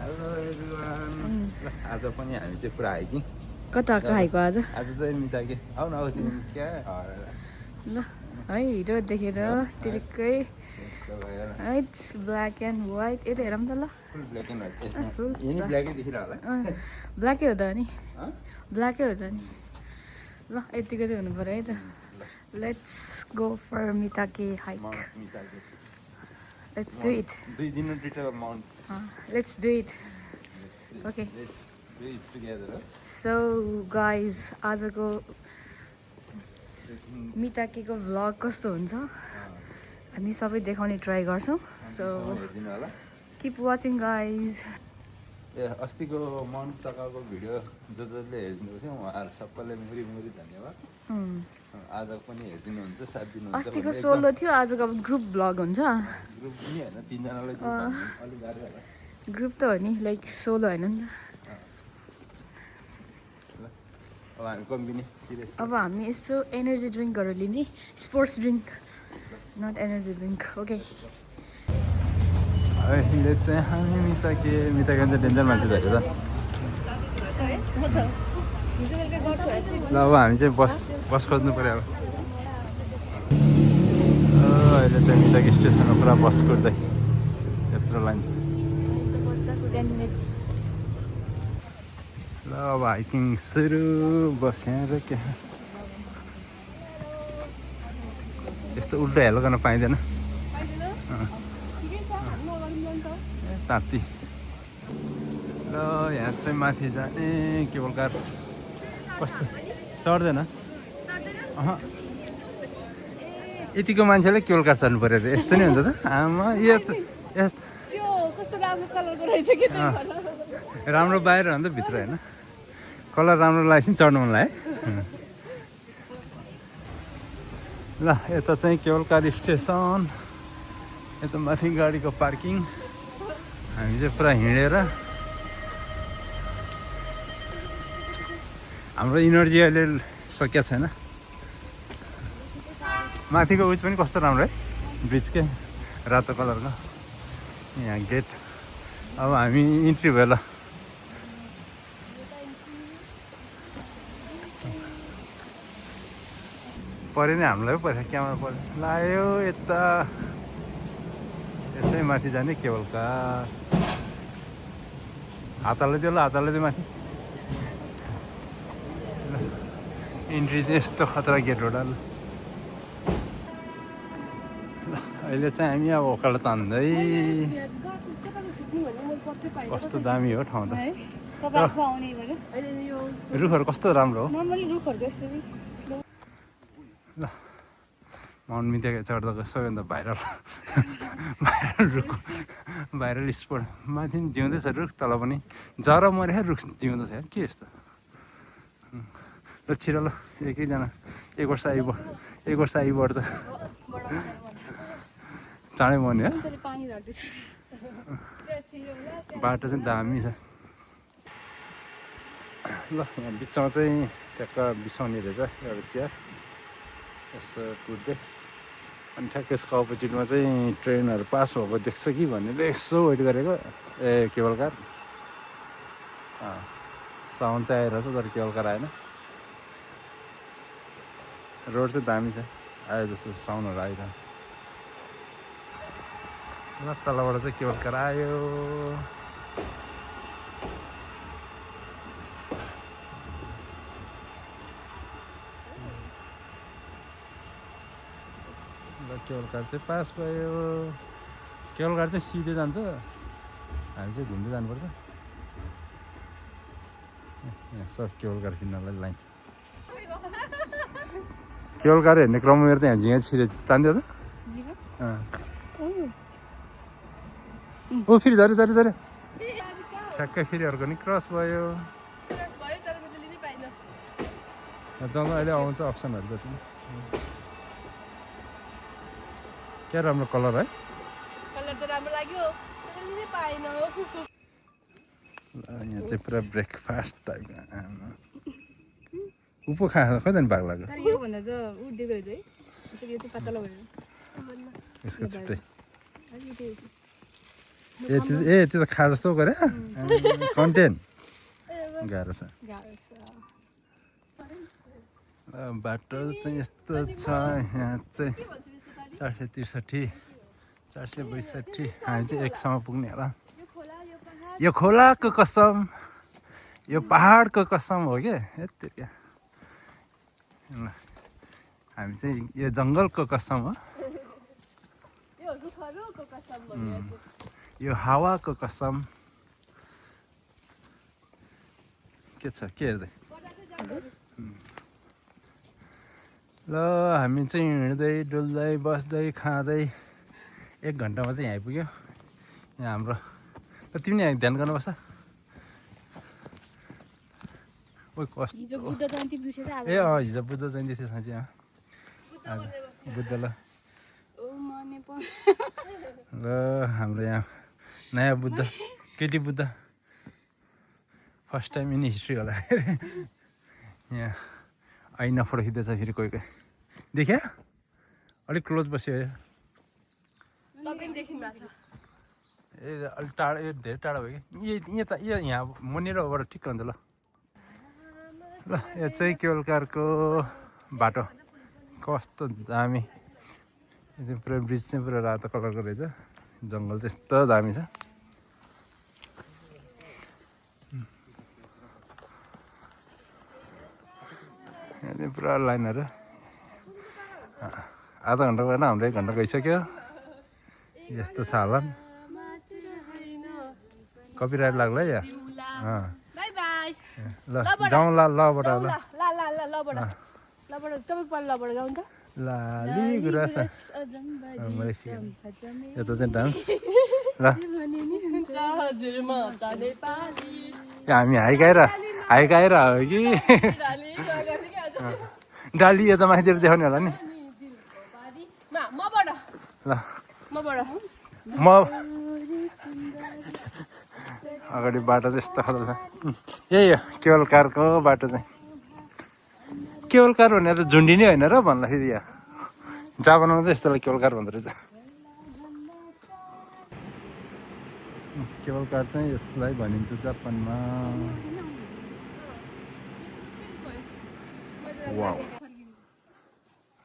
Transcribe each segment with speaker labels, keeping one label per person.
Speaker 1: Hello everyone आज पनि हामी चाहिँ पुरा हाइकिङ
Speaker 2: कता खाएको आज
Speaker 1: आज चाहिँ मिताके आउ न तिमी क्या
Speaker 2: ल है हिरो देखेर तिर्कै इट्स ब्ल्याक एन्ड व्हाइट यता हेरौँ त ल
Speaker 1: फुल ब्ल्याक एन्ड व्हाइट यिनी ब्ल्याकै देखिरह होला
Speaker 2: ब्ल्याकै हो त नि ब्ल्याकै हो त नि ल यतिको चाहिँ हुनु पर्यो है त let's go for Mitake hike let's do it
Speaker 1: 2 दिन return mount
Speaker 2: let's do it okay so guys आजको मिताकेको भ्लग कस्तो हुन्छ हामी सबै देखाउने ट्राई गर्छौँ सो किप वाचिङ गाइज
Speaker 1: ए अस्तिको माउन्ट टकाको भिडियो जसले हेरिदिनु थियो उहाँहरू सबैलाई मुरी मुरी धन्यवाद आज पनि हेरिदिनुहुन्छ साथ दिनुहुन्छ
Speaker 2: अस्तिको सोलो थियो आजको अब ग्रुप भ्लग हुन्छ
Speaker 1: ग्रुप पनि हैन तीनजनालाई अलि गाह्रो होला
Speaker 2: ग्रुप त हो नि लाइक सोलो हैन नि
Speaker 1: त अब हामी कम्बिनी
Speaker 2: अब हामी यसो एनर्जी ड्रिङ्कहरू लिने sports drink not energy drink okay
Speaker 1: अहिले चाहिँ हामी मिताके चाहिँ डेन्जर मान्छे झऱ्यो त ल अब हामी चाहिँ बस खोज्नु पऱ्यो अब अहिले चाहिँ मिताके स्टेसनमा पुरा बस कुर्दै यत्रो लाइन छ ल अब हाइकिङ सुरु बस यहाँ र क्या यस्तो उल्टो हेलो गर्न पाइँदैन ताती ल यहाँ चाहिँ माथि जाने केबल कार कस्तो चढ्दैन यतिको मान्छेले केबल कार चढ्नु पऱ्यो अरे यस्तो नि हुन्छ त आमा यो त यस्तो राम्रो बाहिर हो नि त भित्र होइन कलर राम्रो लागेपछि चढ्नु मन लाग्यो ल यता चाहिँ केबल कार स्टेसन यता माथि गाडीको पार्किङ हामी चाहिँ पुरा हिँडेर हाम्रो इनर्जी अहिले सकिया छैन माथिको उच पनि कस्तो राम्रो है ब्रिजकै रातो कलरको यहाँ गेट अब हामी इन्ट्री भयो ल पऱ्यो नि हामीलाई पो पऱ्यो क्यामेरा पऱ्यो लायो यता यसै माथि जाने केबल कार हातले त्यो ल हातले त्यो माथि इन्ट्री चाहिँ यस्तो खतरा गेट हो ल अहिले चाहिँ हामी अब ओकालो तान्दै कस्तो दामी हो ठाउँ त रुखहरू कस्तो राम्रो हो ल माउन्ट मिताके चढ्दाको सबैभन्दा भाइरल रुख भाइरल स्पोट माथि पनि जिउँदैछ रुख तल पनि जरा मर्या रुख जिउँदैछ यार के यस्तो ल छिटो ल एकैजना एक वर्ष आइबढ्छ चाँडै मर्ने हो बाटो चाहिँ दामी छ ल यहाँ बिचमा चाहिँ ट्याक्क बिसाउने रहेछ एउटा चियर यसो कुद्दै अनि ठ्याक्क यसको अपोजिटमा चाहिँ ट्रेनहरू पास भएको देख्छ कि भनेर यसो वेट गरेको ए केबल कार साउन्ड चाहिँ आइरहेछ तर केबल कार आएन रोड चाहिँ दामी छ आयो जस्तो साउन्डहरू आइरह ल तलबाट चाहिँ केबल कार आयो केबल कार चाहिँ पास भयो केबल कार चाहिँ सिधै जान्छ हामी चाहिँ घुम्दै जानुपर्छ यहाँ सब केबल कार किन्नलाई लाइन केबल कार हेर्ने क्रममा मेरो त यहाँ झिँगा छिरे तान्दियो त ओ फेरि झऱ्यो ठ्याक्कै फेरि अर्को नि क्रस भयो जब अहिले आउँछ अप्सनहरू जति क्या राम्रो कलर है
Speaker 2: कलर त राम्रो लाग्यो
Speaker 1: यहाँ चाहिँ पुरा ब्रेकफास्ट टाइप उप खा खै त नि भाग लाग्यो यसको छुट्टै त्यो त खा जस्तो गरे कन्टेन्ट गाह्रो छ बाटो चाहिँ यस्तो छ यहाँ चाहिँ 463 462 हामी चाहिँ 1 सम्म पुग्ने होला यो खोलाको कसम यो पहाडको कसम हो क्या यति हामी चाहिँ यो जङ्गलको कसम हो यो हावाको कसम के छ के हेर्दै ल हामी चाहिँ हिँड्दै डुल्दै बस्दै खाँदै 1 घन्टामा चाहिँ यहाँ आइपुग्यो यहाँ हाम्रो तिमी यहाँ ध्यान गर्नुपर्छ
Speaker 2: हिजो बुद्ध जयन्ती बिर्सेर आज
Speaker 1: ए हिजो बुद्ध जयन्ती थियो साँच्चै बुद्ध ल हाम्रो यहाँ नयाँ बुद्ध केटी Buddha first time in history होला यहाँ ऐना फोटो खिच्दैछ फेरि कोही कोही देख्या अलिक क्लोज बस्यो ए अलिक टाढो धेरै टाढो भयो कि यहाँ मुनिरबाट ठिक हुन्छ ल ल यो चाहिँ केवलकारको बाटो कस्तो दामी यो चाहिँ पुरा ब्रिज चाहिँ पुरा रातो कलरको रहेछ जङ्गल चाहिँ यस्तो दामी छ यहाँ चाहिँ पुरा लाइनहरू आधा घन्टा गएन हाम्रो 1 घन्टा गइसक्यो यस्तो छ होला कपिराइट लाग्ला है यहाँ ल जाउँ लबाट लाली गुराँस यता चाहिँ डान्स ल हामी हाइकाएर हो कि डाली यता माथितिर देखाउने होला नि ल म अगाडि बाटो चाहिँ यस्तो खालको छ यही हो केवलकारको बाटो चाहिँ केवलकार भने त झुन्डी नै होइन र भन्दाखेरि यहाँ जापानमा चाहिँ यस्तोलाई केवलकार भन्दो रहेछ केवलकार चाहिँ यसलाई भनिन्छ जापानमा वाउ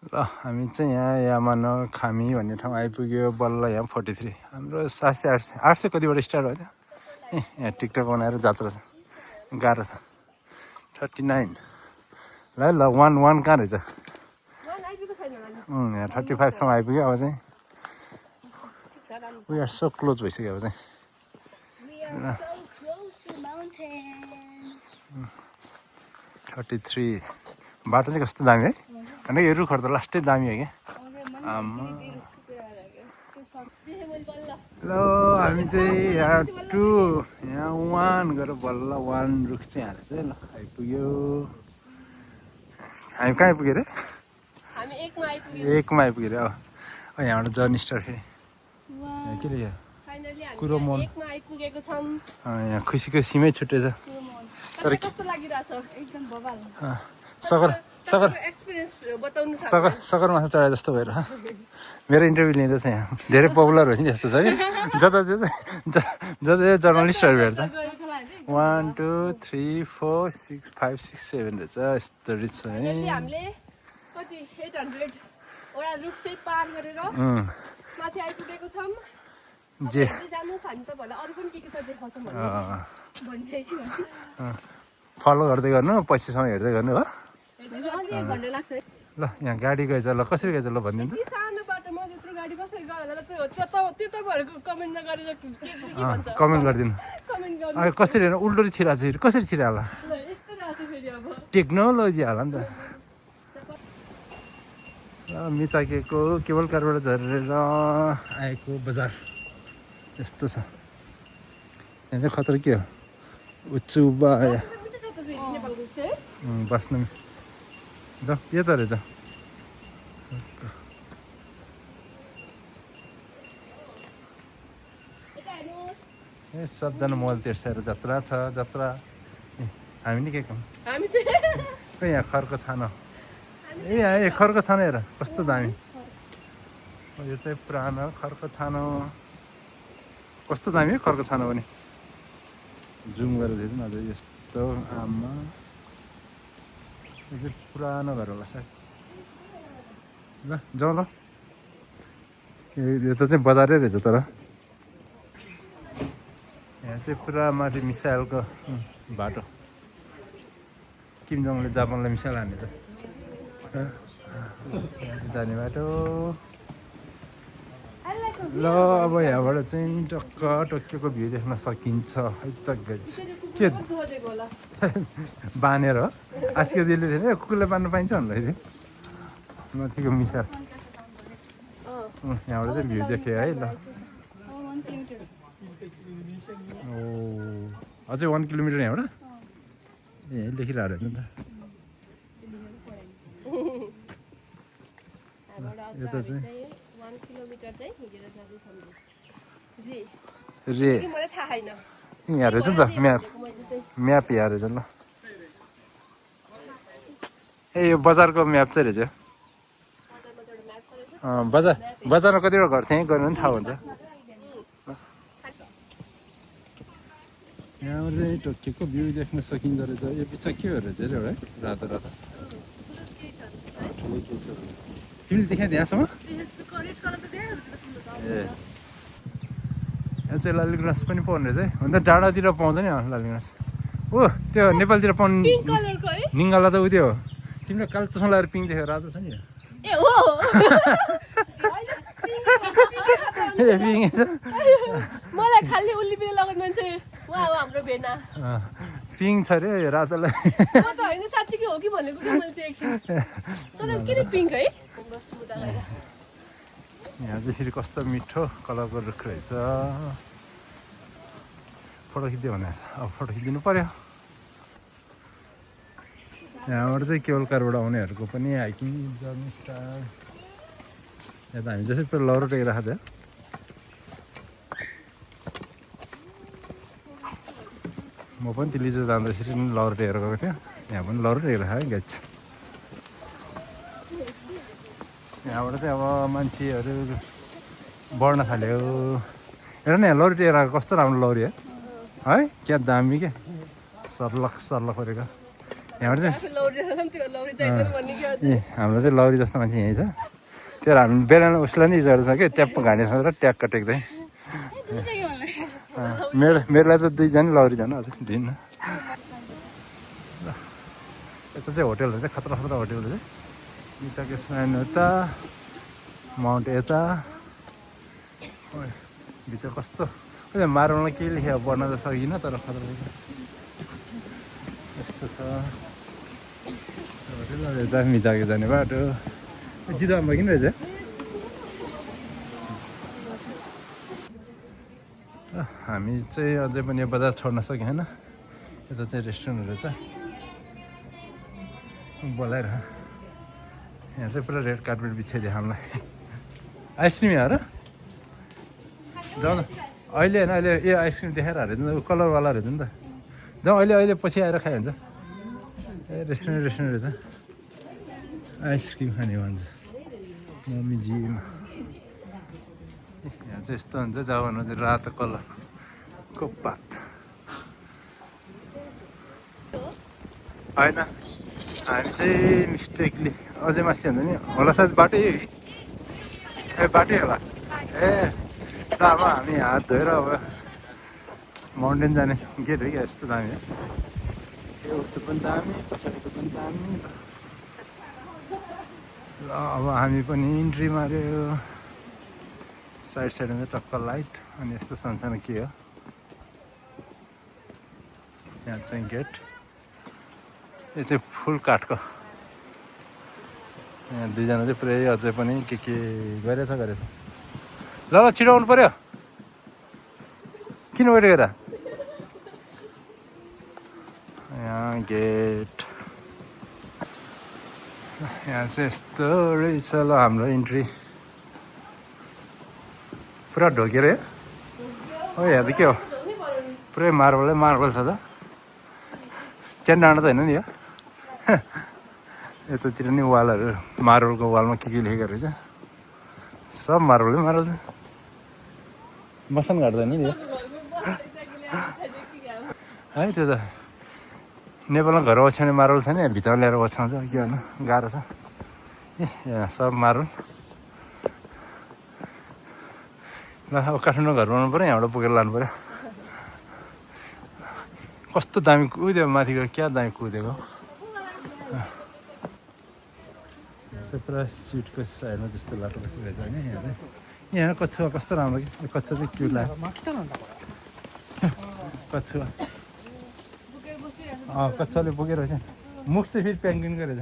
Speaker 1: ल हामी चाहिँ यहाँ यामानो खामी भन्ने ठाउँ आइपुग्यो बल्ल यहाँ 43 हाम्रो 700 800 कतिबाट स्टार्ट भयो त यहाँ टिकटक बनाएर जात्रा छ गाह्रो छ 39 ल 1 कहाँ रहेछ यहाँ 35 सम्म आइपुग्यो अब चाहिँ वी आर सो क्लोज भइसक्यो अब चाहिँ 33 बाटो चाहिँ कस्तो दामी है होइन यो रुखहरू त लास्टै दामी हो क्या ल हामी चाहिँ यहाँ 2 यहाँ 1 गरेर बल्ल 1 रुख चाहिँ हालेर चाहिँ ल आइपुग्यो हामी कहाँ आइपुग्यो अरे
Speaker 3: हामी
Speaker 1: 1 मा आइपुग्यो अरे अब यहाँबाट जर्नी स्टार्ट फेरि के रे
Speaker 3: फाइनली हामी
Speaker 1: कुरो मन
Speaker 3: 1 मा आइपुगेको छौँ
Speaker 1: यहाँ खुसीको सीमै छुट्टेछ
Speaker 3: तर कस्तो लागिरहेछ
Speaker 2: एकदम बवाल
Speaker 3: एक्सपिरियन्स बताउनु छ
Speaker 1: सगरमाथा चढाए जस्तो भएर मेरो इन्टरभ्यू लिँदैछ यहाँ धेरै पपुलर भएछ नि यस्तो छ कि जता जर्नलिस्टहरू भेट्छ 1 2 3 4 6 5 6 7 रहेछ यस्तो रिच छ है
Speaker 3: हामीले कति 800 वटा रुट चाहिँ पार गरेर माथि आइपुगेको छौँ
Speaker 1: जे
Speaker 3: जानु छ नि त भला अरु पनि के छ देखाउँछौँ भनिसकेछु
Speaker 1: फलो गर्दै गर्नु पछिसम्म हेर्दै गर्नु हो
Speaker 3: अझै 1 घन्टा लाग्छ
Speaker 1: ल यहाँ गाडी गएछ ल कसरी गएछ ल भनिदिनु
Speaker 3: यति सानो बाटोमा त्यत्रो गाडी कसरी गयो होला त्यो तपाईँहरूको कमेन्ट नगरेर के भन्छ
Speaker 1: कमेन्ट गरिदिनु
Speaker 3: कमेन्ट गर्नु
Speaker 1: अब कसरी हेर्नु उल्टो छिराएको छ कसरी छिराला
Speaker 3: यस्तो रहेछ फेरि अब
Speaker 1: टेक्नोलोजी होला नि त मिताकेको केवलकारबाट झरेर आएको बजार यस्तो छ यहाँ चाहिँ खतरा के हो उचुबा बस्नु ल यो त रहेछ ए सबजना मोबाइल तेर्सेर जात्रा छ जात्रा हामी नि के कौँ
Speaker 3: हामी चाहिँ
Speaker 1: खोइ यहाँ खरको छानो ए यहाँ खरको छानो हेर कस्तो दामी यो चाहिँ पुरानो खरको छानो कस्तो दामी है खर्क छाना पनि जुम गरेर हेर्नु न अझ यस्तो आमा यो पुरानो घर होला सायद ल जाउँ ल यो त चाहिँ बजारै रहेछ तर यहाँ चाहिँ पुरा माथि मिसाइलको बाटो किम जोङले जापानलाई मिसाइल हाने त जाने बाटो ल अब यहाँबाट चाहिँ टक्क टोकियोको भ्यू देख्न सकिन्छ है त के बाँधेर हो आजको दिनले थिएन कुकुरलाई बाँध्नु पाइन्छ भन्दाखेरि माथिको मिसाइल यहाँबाट चाहिँ भ्यू देखेँ है ल ओ अझै 1 किलोमिटर यहाँबाट ए लेखिरहेको रहेछ नि त यता चाहिँ
Speaker 3: 1 किलोमिटर चाहिँ हिँडेर जाँदैछौँ
Speaker 1: रे
Speaker 3: मलाई थाहा छैन
Speaker 1: यहाँ रहेछ नि त म्याप यहाँ रहेछ ल ए यो बजारको म्याप चाहिँ रहेछ बजारमा कतिवटा घर चाहिँ गर्नु पनि थाहा हुन्छ यहाँबाट चाहिँ टोकियोको भ्यू देख्न सकिँदो रहेछ यो बिचमा के हो रहेछ अरे एउटा रातो रातो तिमीले देखाएको त्यहाँसम्म ए यहाँ चाहिँ लालीगुँरास पनि पाउने रहेछ है अन्त डाँडातिर पाउँछ नि लालीगुँरास ओ त्यो नेपालतिर पाउने निङ्गाला त उ त्यो तिमीले कालो चस्मा लगाएर पिङ देखेको रातो छ नि
Speaker 3: ए हो
Speaker 1: ए पिङ छ
Speaker 3: मलाई खाली उल्ली बिले लगाउने मान्छे वा हाम्रो भेना
Speaker 1: पिङ छ अरे यो रातोलाई
Speaker 3: म त होइन साँच्चीकै हो कि भनेको कि मैले चाहिँ एकछिन तर किन पिङ्क है
Speaker 1: यहाँ चाहिँ फेरि कस्तो मिठो कलरको रुख रहेछ फोटो खिच्दियो भनेको छ अब फोटो खिचिदिनु पर्यो यहाँबाट चाहिँ केवल कारबाट आउनेहरूको पनि हाइकिङ जर्नी स्टार्ट यहाँ त हामी जसरी पुरा लौरो टेकिरहेको थियो म पनि त्यो लिजो जाँदा यसरी पनि लौरो टेकेर गएको थियो यहाँ पनि लौरो टेकेर खायो गाछ यहाँबाट चाहिँ अब मान्छेहरू बढ्न थाल्यो हेर न यहाँ लौरी टेकेर आएको कस्तो राम्रो लौरी है क्या दामी क्या सर्लक सर्लक परेको यहाँबाट चाहिँ ए हाम्रो चाहिँ लौरी जस्तो मान्छे यहीँ छ त्यो हामी बेला उसलाई नि गरेको छ कि ट्याप्प घानेसँग र ट्याक्क टेक्दै मेरोलाई त 2 जना लौरी जानु अझै दिन यता चाहिँ होटेल रहेछ खतरा खतरा होटेल रहेछ निताके स्नान उता माउन्ट यता भित्र कस्तो मार्बलमा के लेख्यो बढ्न त सकिनँ तर खतरा यस्तो छ यता मिताके जाने बाटो जिदोमा किन रहेछ हामी चाहिँ अझै पनि यो बजार छोड्न सकेन यता चाहिँ रेस्टुरेन्टहरू छ बोलाएर यहाँ चाहिँ पुरा रेड कार्पेट बिछाइदियो हामीलाई आइसक्रिम यहाँ र जाउँ न अहिले होइन अहिले यो आइसक्रिम देखाएर रहेछ नि त कलरवाला रहेछ नि त जाउँ अहिले पछि आएर खायो हुन्छ ए रेस्टुरेन्ट रहेछ आइसक्रिम खाने भन्छ मम्मीजीमा यहाँ चाहिँ यस्तो हुन्छ जब भन्नु चाहिँ रातो कलरको पात होइन हामी चाहिँ मिस्टेकली अझै माथि जान्छ नि होला सायद बाटै ए बाटै होला ए ल अब हामी हात धोएर अब माउन्टेन जाने गेट हो क्या यस्तो दामी हो त्यो पनि दामी पछाडिको पनि दामी ल अब हामी पनि इन्ट्री मार्यो साइडमा चाहिँ टक्क लाइट अनि यस्तो सानो के हो यहाँ चाहिँ गेट यो चाहिँ फुल काठको यहाँ 2 जना चाहिँ पुरै अझै पनि के गरेछ ल ल छिटो आउनु पर्यो किन वेट गरेर यहाँ गेट यहाँ चाहिँ यस्तो रहेछ ल हाम्रो इन्ट्री पुरा ढोकेर हो यहाँ त के हो पुरै मार्बल छ त च्यान डाँडा त होइन नि यो यतातिर नि वालहरू मार्बलको वालमा के लेखेको रहेछ सब मार्बल छ मसन घट्दैन नि है त्यो त नेपालमा घर ओछ्याउने मार्बल छ नि भित्र ल्याएर ओछ्याउँछ के गर्नु गाह्रो छ ए यहाँ सब मार्बल ल अब काठमाडौँ घर बनाउनु पऱ्यो यहाँबाट बोकेर लानु पऱ्यो कस्तो दामी कुद्यो माथिको क्या दामी कुदेको पुरा सिटको साइडमा जस्तो लाटो बसिरहेछ होइन यहाँ चाहिँ यहाँ कछुवा कस्तो राम्रो कि कछुवा चाहिँ क्युट लाग्यो कछुवा कछुवाले बोकेरहेछ मुख चाहिँ फेरि प्याङ्गिन गरेछ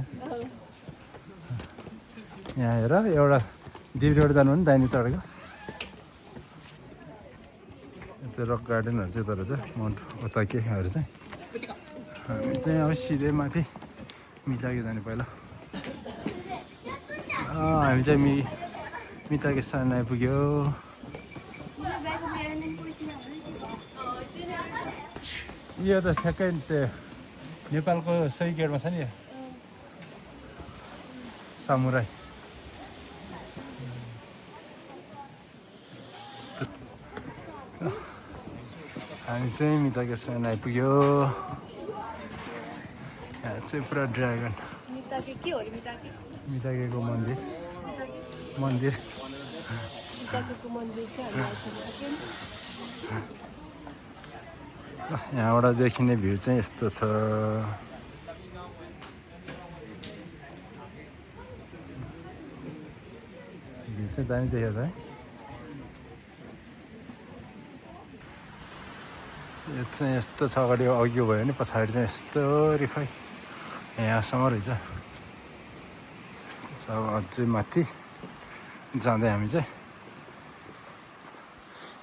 Speaker 1: यहाँ हेर एउटा देब्रेबाट जानु भने दाहिने चढेको त्यो रक गार्डनहरू चाहिँ तर चाहिँ माउन्ट उता केहरू चाहिँ हामी चाहिँ अब सिधै माथि मिताके जाने पहिला हामी चाहिँ मिताके सानो आइपुग्यो यो त ठ्याक्कै त्यो नेपालको सही गेटमा छ नि सामुराई हामी चाहिँ मिताके सानो आइपुग्यो यहाँ चाहिँ पुरा ड्रागन मिताकेको मन्दिर यहाँबाट देखिने भ्यू चाहिँ यस्तो छ भ्यू चाहिँ दामी देखेको छ है यो चाहिँ यस्तो छ अगाडि अघि भयो भने पछाडि चाहिँ यस्तो खै यहाँसम्म रहेछ अब अझै माथि जाँदै हामी चाहिँ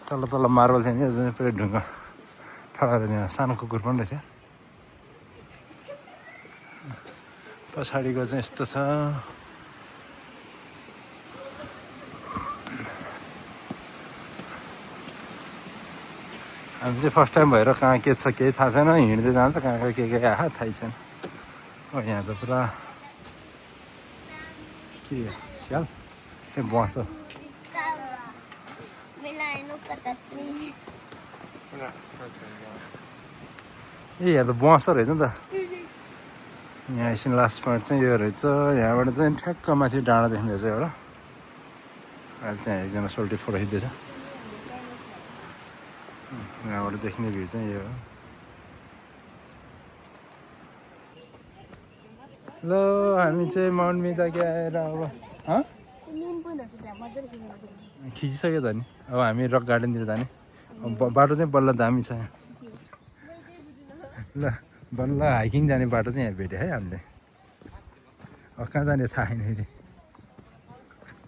Speaker 1: तल मार्बल थियो नि अझै पुरै ढुङ्गा ठडाएर यहाँ सानो कुकुर पनि रहेछ पछाडिको चाहिँ यस्तो छ हामी चाहिँ फर्स्ट टाइम भएर कहाँ के छ केही थाहा छैन हिँड्दै जान्छ कहाँ के आहा थाहै छैन हो यहाँ त पुरा के स्याल ए बस हो ए यहाँ त बस रहेछ नि त यहाँ एकछिन लास्ट पोइन्ट चाहिँ यो रहेछ यहाँबाट चाहिँ ठ्याक्क माथि डाँडा देख्ने रहेछ एउटा अहिले चाहिँ एकजना सोल्टी फोटो खिच्दैछ यहाँबाट देख्ने भ्यू चाहिँ यो हो ल हामी चाहिँ माउन्ट मिताके आएर अब खिचिसक्यो त नि अब हामी रक गार्डनतिर जाने बाटो चाहिँ बल्ल दामी छ यहाँ ल बल्ल हाइकिङ जाने बाटो चाहिँ यहाँ भेट्यो है हामीले अब कहाँ जाने थाहा छैन फेरि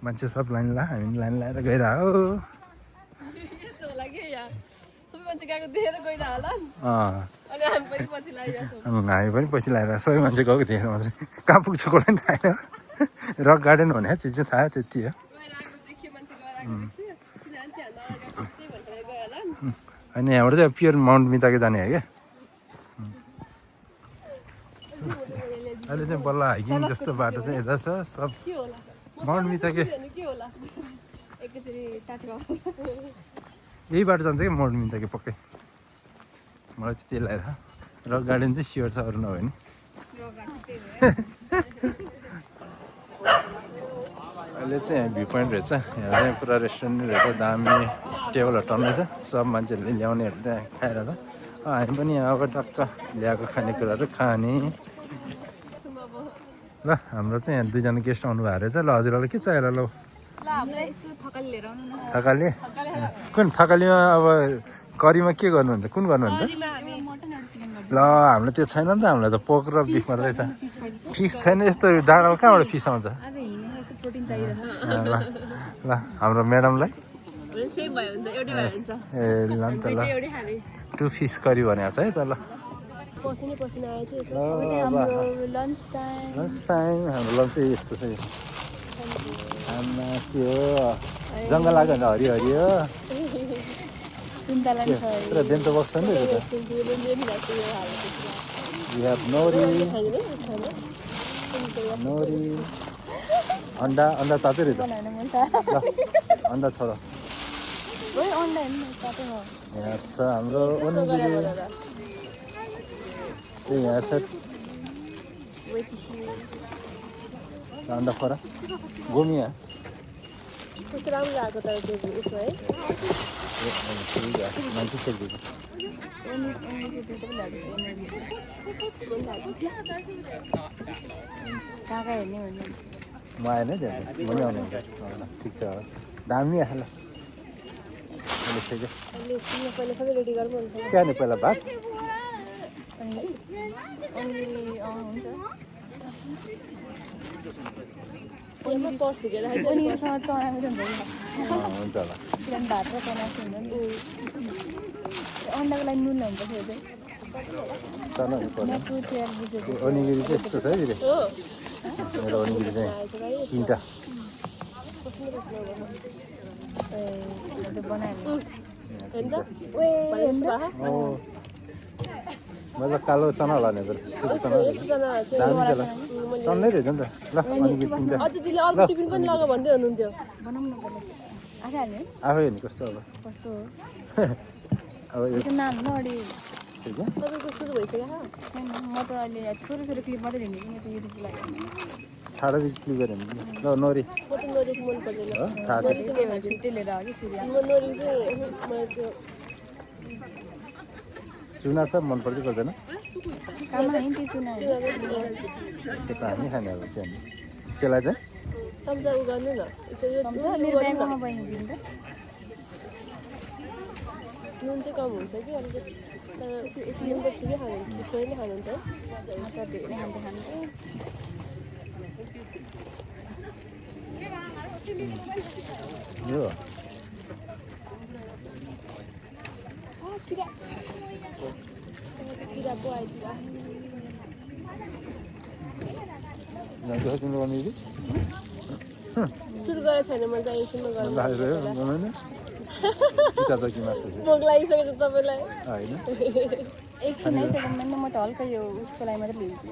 Speaker 1: मान्छे सब लाइन ला हामी लाइन लगाएर गइरह्यो हामी पनि पछि लगाएर सबै मान्छे गएको थिएन मात्रै कहाँ पुग्छ कसलाई पनि थाहा छैन रक गार्डन भने त्यो चाहिँ थाहा त्यति हो होइन यहाँबाट चाहिँ प्योर माउन्ट मिताके जाने हो क्या अहिले चाहिँ बल्ल हाइकिङ जस्तो बाटो चाहिँ यता छ सब माउन्ट मिताके यही बाटो जान्छ क्या माउन्ट मिताके पक्कै मलाई चाहिँ त्यही लागेर रक गार्डन चाहिँ स्योर छ अरू नभए नि अहिले चाहिँ यहाँ भ्यू पोइन्ट रहेछ यहाँ चाहिँ पुरा रेस्टुरेन्ट रहेछ दामी टेबलहरू टन्नै छ सब मान्छेहरूले ल्याउनेहरू चाहिँ खाएर छ हामी पनि अब टक्क ल्याएको खानेकुराहरू खाने ल हाम्रो चाहिँ यहाँ दुईजना गेस्ट आउनु भएको रहेछ ल हजुरहरूलाई के चाहिएर ल थकाली कुन थकालीमा अब करीमा के गर्नुहुन्छ कुन गर्नुहुन्छ ल हामीलाई त्यो छैन नि त हामीलाई त पोक र बिफ मात्रै छ फिस छैन यस्तो डाँडामा कहाँबाट फिस आउँछ ल हाम्रो म्याडमलाई ए ल नि त ल 2 फिस करी भनेको छ है त ल लन्च टाइम हाम्रो लन्च चाहिँ यस्तो छ त्यो जङ्गल लाग्यो भने हरिहरि हो पुरा बेन्तो बक्स छ नि त नोरी अन्डा तातै रहेछ ल अन्डा छ र
Speaker 2: ओइ अन्डा हेर्नु न तातो हो
Speaker 1: यहाँ छ हाम्रो ओनिगिरी यहाँ छ अन्डा फरा गोमिया
Speaker 3: कस्तो राम्रो आएको तर त्यो उसमा है
Speaker 1: मान्छे सेक्दिएको
Speaker 2: काका हेर्ने भने
Speaker 1: म आएन त्यहाँ म नि आउनु ठिक छ दामी आयो ल
Speaker 3: पहिला सबै रेडी गर्नु
Speaker 1: क्या नि पहिला भात
Speaker 3: हुन्छ पर्स भिजेर
Speaker 2: पनिरसँग चना पनि हुन्छ
Speaker 1: हुन्छ होला
Speaker 2: किनभने भात र चना हुन्छ नि अन्डाको लागि नुन हुन्छ फेरि
Speaker 1: चनाहरू पर्यो
Speaker 2: म्याक्रो तेल बुझेको
Speaker 1: ओनिगिरी चाहिँ यस्तो छ है दिदी
Speaker 3: हो
Speaker 1: मेरो ओनिगिरी चाहिँ तिनवटा
Speaker 2: बनायो
Speaker 3: होइन
Speaker 1: ओ मतलब कालो चना होला नि चना चन्नै रहेछ नि त ल ओनिगिरी तिनवटा
Speaker 3: अझ दिदीले अर्को टिफिन पनि लगा भन्दै हुनुहुन्थ्यो
Speaker 2: बनाउनु पर्ने आँखा हाल्ने
Speaker 1: आफै हेर्नु कस्तो अब
Speaker 2: कस्तो हो
Speaker 1: अब यो
Speaker 2: त्यो नाम न अडि
Speaker 1: ठिक
Speaker 3: तपाईँको सुरु भइसक्यो
Speaker 2: छैन म त अहिले छोरो क्लिप मात्रै लिने कि म त युट्युबको लागि
Speaker 1: ठाडो क्लिक गऱ्यो भने ल नोरी
Speaker 3: म त नोरी मन पर्दैन
Speaker 1: हो थाहा छ
Speaker 2: त्यही भएर छुट्टै लिएर हो कि सिरियल
Speaker 3: म नोरी चाहिँ मलाई त्यो
Speaker 1: चुना सब मन पर्दै पर्दैन
Speaker 2: काममा हिँड्थ्यो चुना
Speaker 1: त्यो त हामी खाने अब त्यहाँ सेलाई चाहिँ
Speaker 3: चम्चा उ गर्नु न
Speaker 2: चम्चा मेरो ब्यागमा बहिनी दिनु त
Speaker 3: नुन चाहिँ कम हुन्छ कि अलिकति तर नुन त ठिकै खानुहुन्छ छोरीले खानुहुन्छ है
Speaker 2: धेरै खान्छ खान्छ
Speaker 1: यो
Speaker 3: किरा पो आइदिएर
Speaker 1: यहाँ देखाइ तिम्रो ओनिगिरी
Speaker 3: सुरु गरेको छैन मैले त एकछिनमा गर्नु
Speaker 1: लाग्यो बनाउने चिता त कि मास्टर
Speaker 3: भोक लागिसकेको छ तपाईँलाई
Speaker 1: होइन
Speaker 2: एकछिन है सेकेन्ड म त हल्का यो उसको लागि मात्रै लिन्छु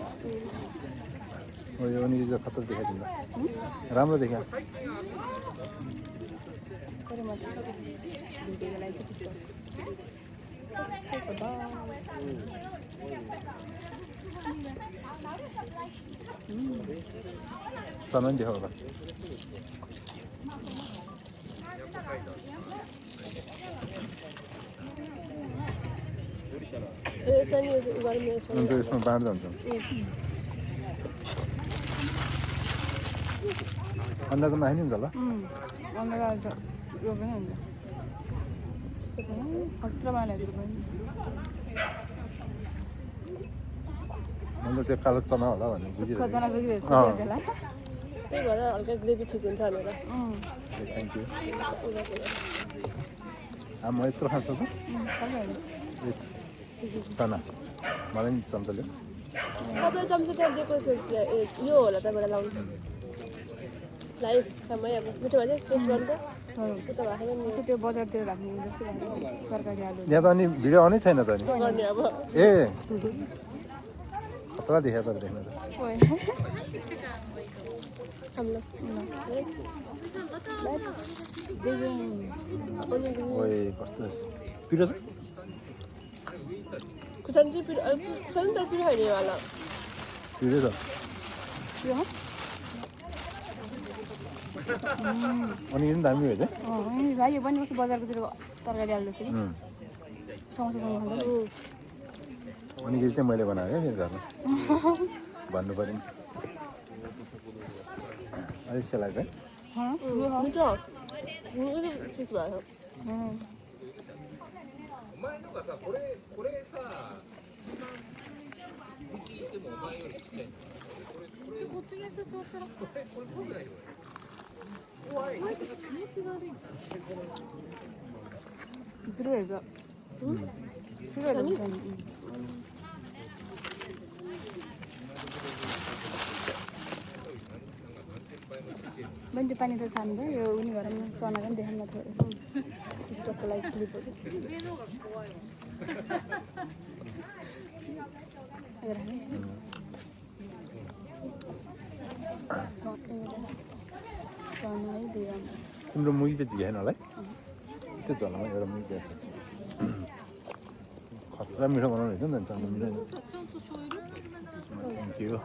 Speaker 1: हो यो ओनिगिरी चाहिँ खतर देखाइदिनु राम्रो देखा
Speaker 2: तर म भिडियोको लागि चाहिँ
Speaker 1: चना पनि देखाउ होला
Speaker 3: यसो नि यो गर्नु यसो
Speaker 1: अन्त यसमा बाँड्दा हुन्छ अन्डा त नखाने हुन्छ होला
Speaker 2: अन्डा त यो पनि हुन्छ खतरा बनाएको पनि
Speaker 1: अन्त त्यो कालो चना होला भन्ने बुझिरहेको
Speaker 2: खतना सुकिरहेको
Speaker 1: अँ।
Speaker 2: छ त्यसलाई
Speaker 3: त्यही भएर हल्का ग्रेभी ठिक हुन्छ भनेर
Speaker 1: थ्याङ्क यू अब म यत्रो खान्छु त चना मलाई नि चम्चा ल्याऊ
Speaker 3: तपाईँले चम्चा त्यहाँ दिएको यो होला तपाईँलाई लाउनु लाइभ समय अब मिठो भन्छ टेस्ट गर्नु त त्यो त भएको नि
Speaker 2: त्यो बजारतिर राख्ने जस्तो लाग्यो तरकारी आलु
Speaker 1: यहाँ त अनि भिडियो आउनै छैन त अनि
Speaker 3: गर्ने अब
Speaker 1: ए खतरा देखा त देख्न त
Speaker 2: ओए
Speaker 3: हामीलाई
Speaker 1: ओए कस्तो पिरो छ
Speaker 3: खुर्सानी चाहिँ पिरो खुर्सानी त पिरो होइन होला
Speaker 1: पिरो छ
Speaker 2: यो
Speaker 1: अनि पनि दामी हो
Speaker 2: भाइ यो पनि कस्तो बजारकोतिर तरकारी आलु जस्तो कि सँगसँगै खाँदा
Speaker 1: ओनिगिरी चाहिँ मैले बनाएको क्या मेरो घरमा भन्नु पऱ्यो नि अलिक सेलाइ चाहिँ
Speaker 3: मिठो चिज भयो
Speaker 2: पिरो हेर्छ पिरो हेर्छ मैले त्यो पानी त सान्द यो उनी घर चना पनि देखाउन थियो टिकटकको लागि क्लिपहरू चना है बिराम
Speaker 1: तिम्रो मुगी चाहिँ झिकेन होला है त्यो झोलमा एउटा मिठो खतरा मिठो बनाउनु रहेछ नि त चल्नु मिठो थ्याङ्क यू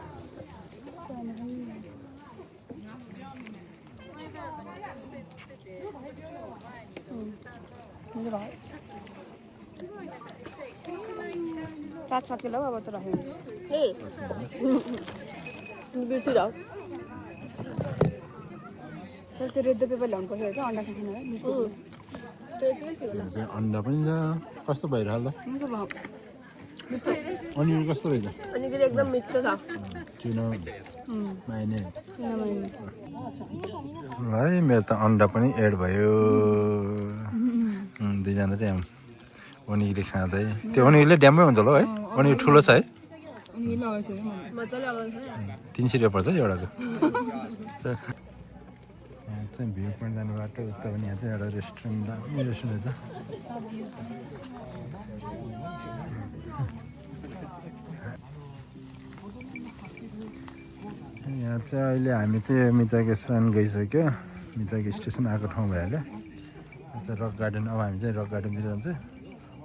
Speaker 2: सात किलो अब त राख्यो
Speaker 3: बिर्सिरह
Speaker 2: त्यसरी रेड पेपर ल्याउनु पर्छ रहेछ अन्डा खानु
Speaker 1: अन्डा पनि छ कस्तो भइरहेको
Speaker 2: मिठो भयो
Speaker 1: अनि कस्तो रहेछ
Speaker 3: अनिखेरि एकदम मिठो छ
Speaker 1: चिनो माइने ल है मेरो त अन्डा पनि एड भयो दुईजना चाहिँ अनिगिरी खाँदै त्यो अनिगिरीले ड्याम्मै हुन्छ होला है अनिगिरी ठुलो छ है
Speaker 3: मजाले आउँछ
Speaker 1: 300 रुपियाँ पर्छ एउटाको यहाँ चाहिँ भ्यू पोइन्ट जाने बाटो उता पनि यहाँ चाहिँ एउटा रेस्टुरेन्ट दामी रेस्टुरेन्ट छ यहाँ चाहिँ अहिले हामी चाहिँ मिताके स्नान गइसक्यो मिताके स्टेसन आएको ठाउँ भइहाल्यो यता रक गार्डन अब हामी चाहिँ रक गार्डनतिर जान्छौँ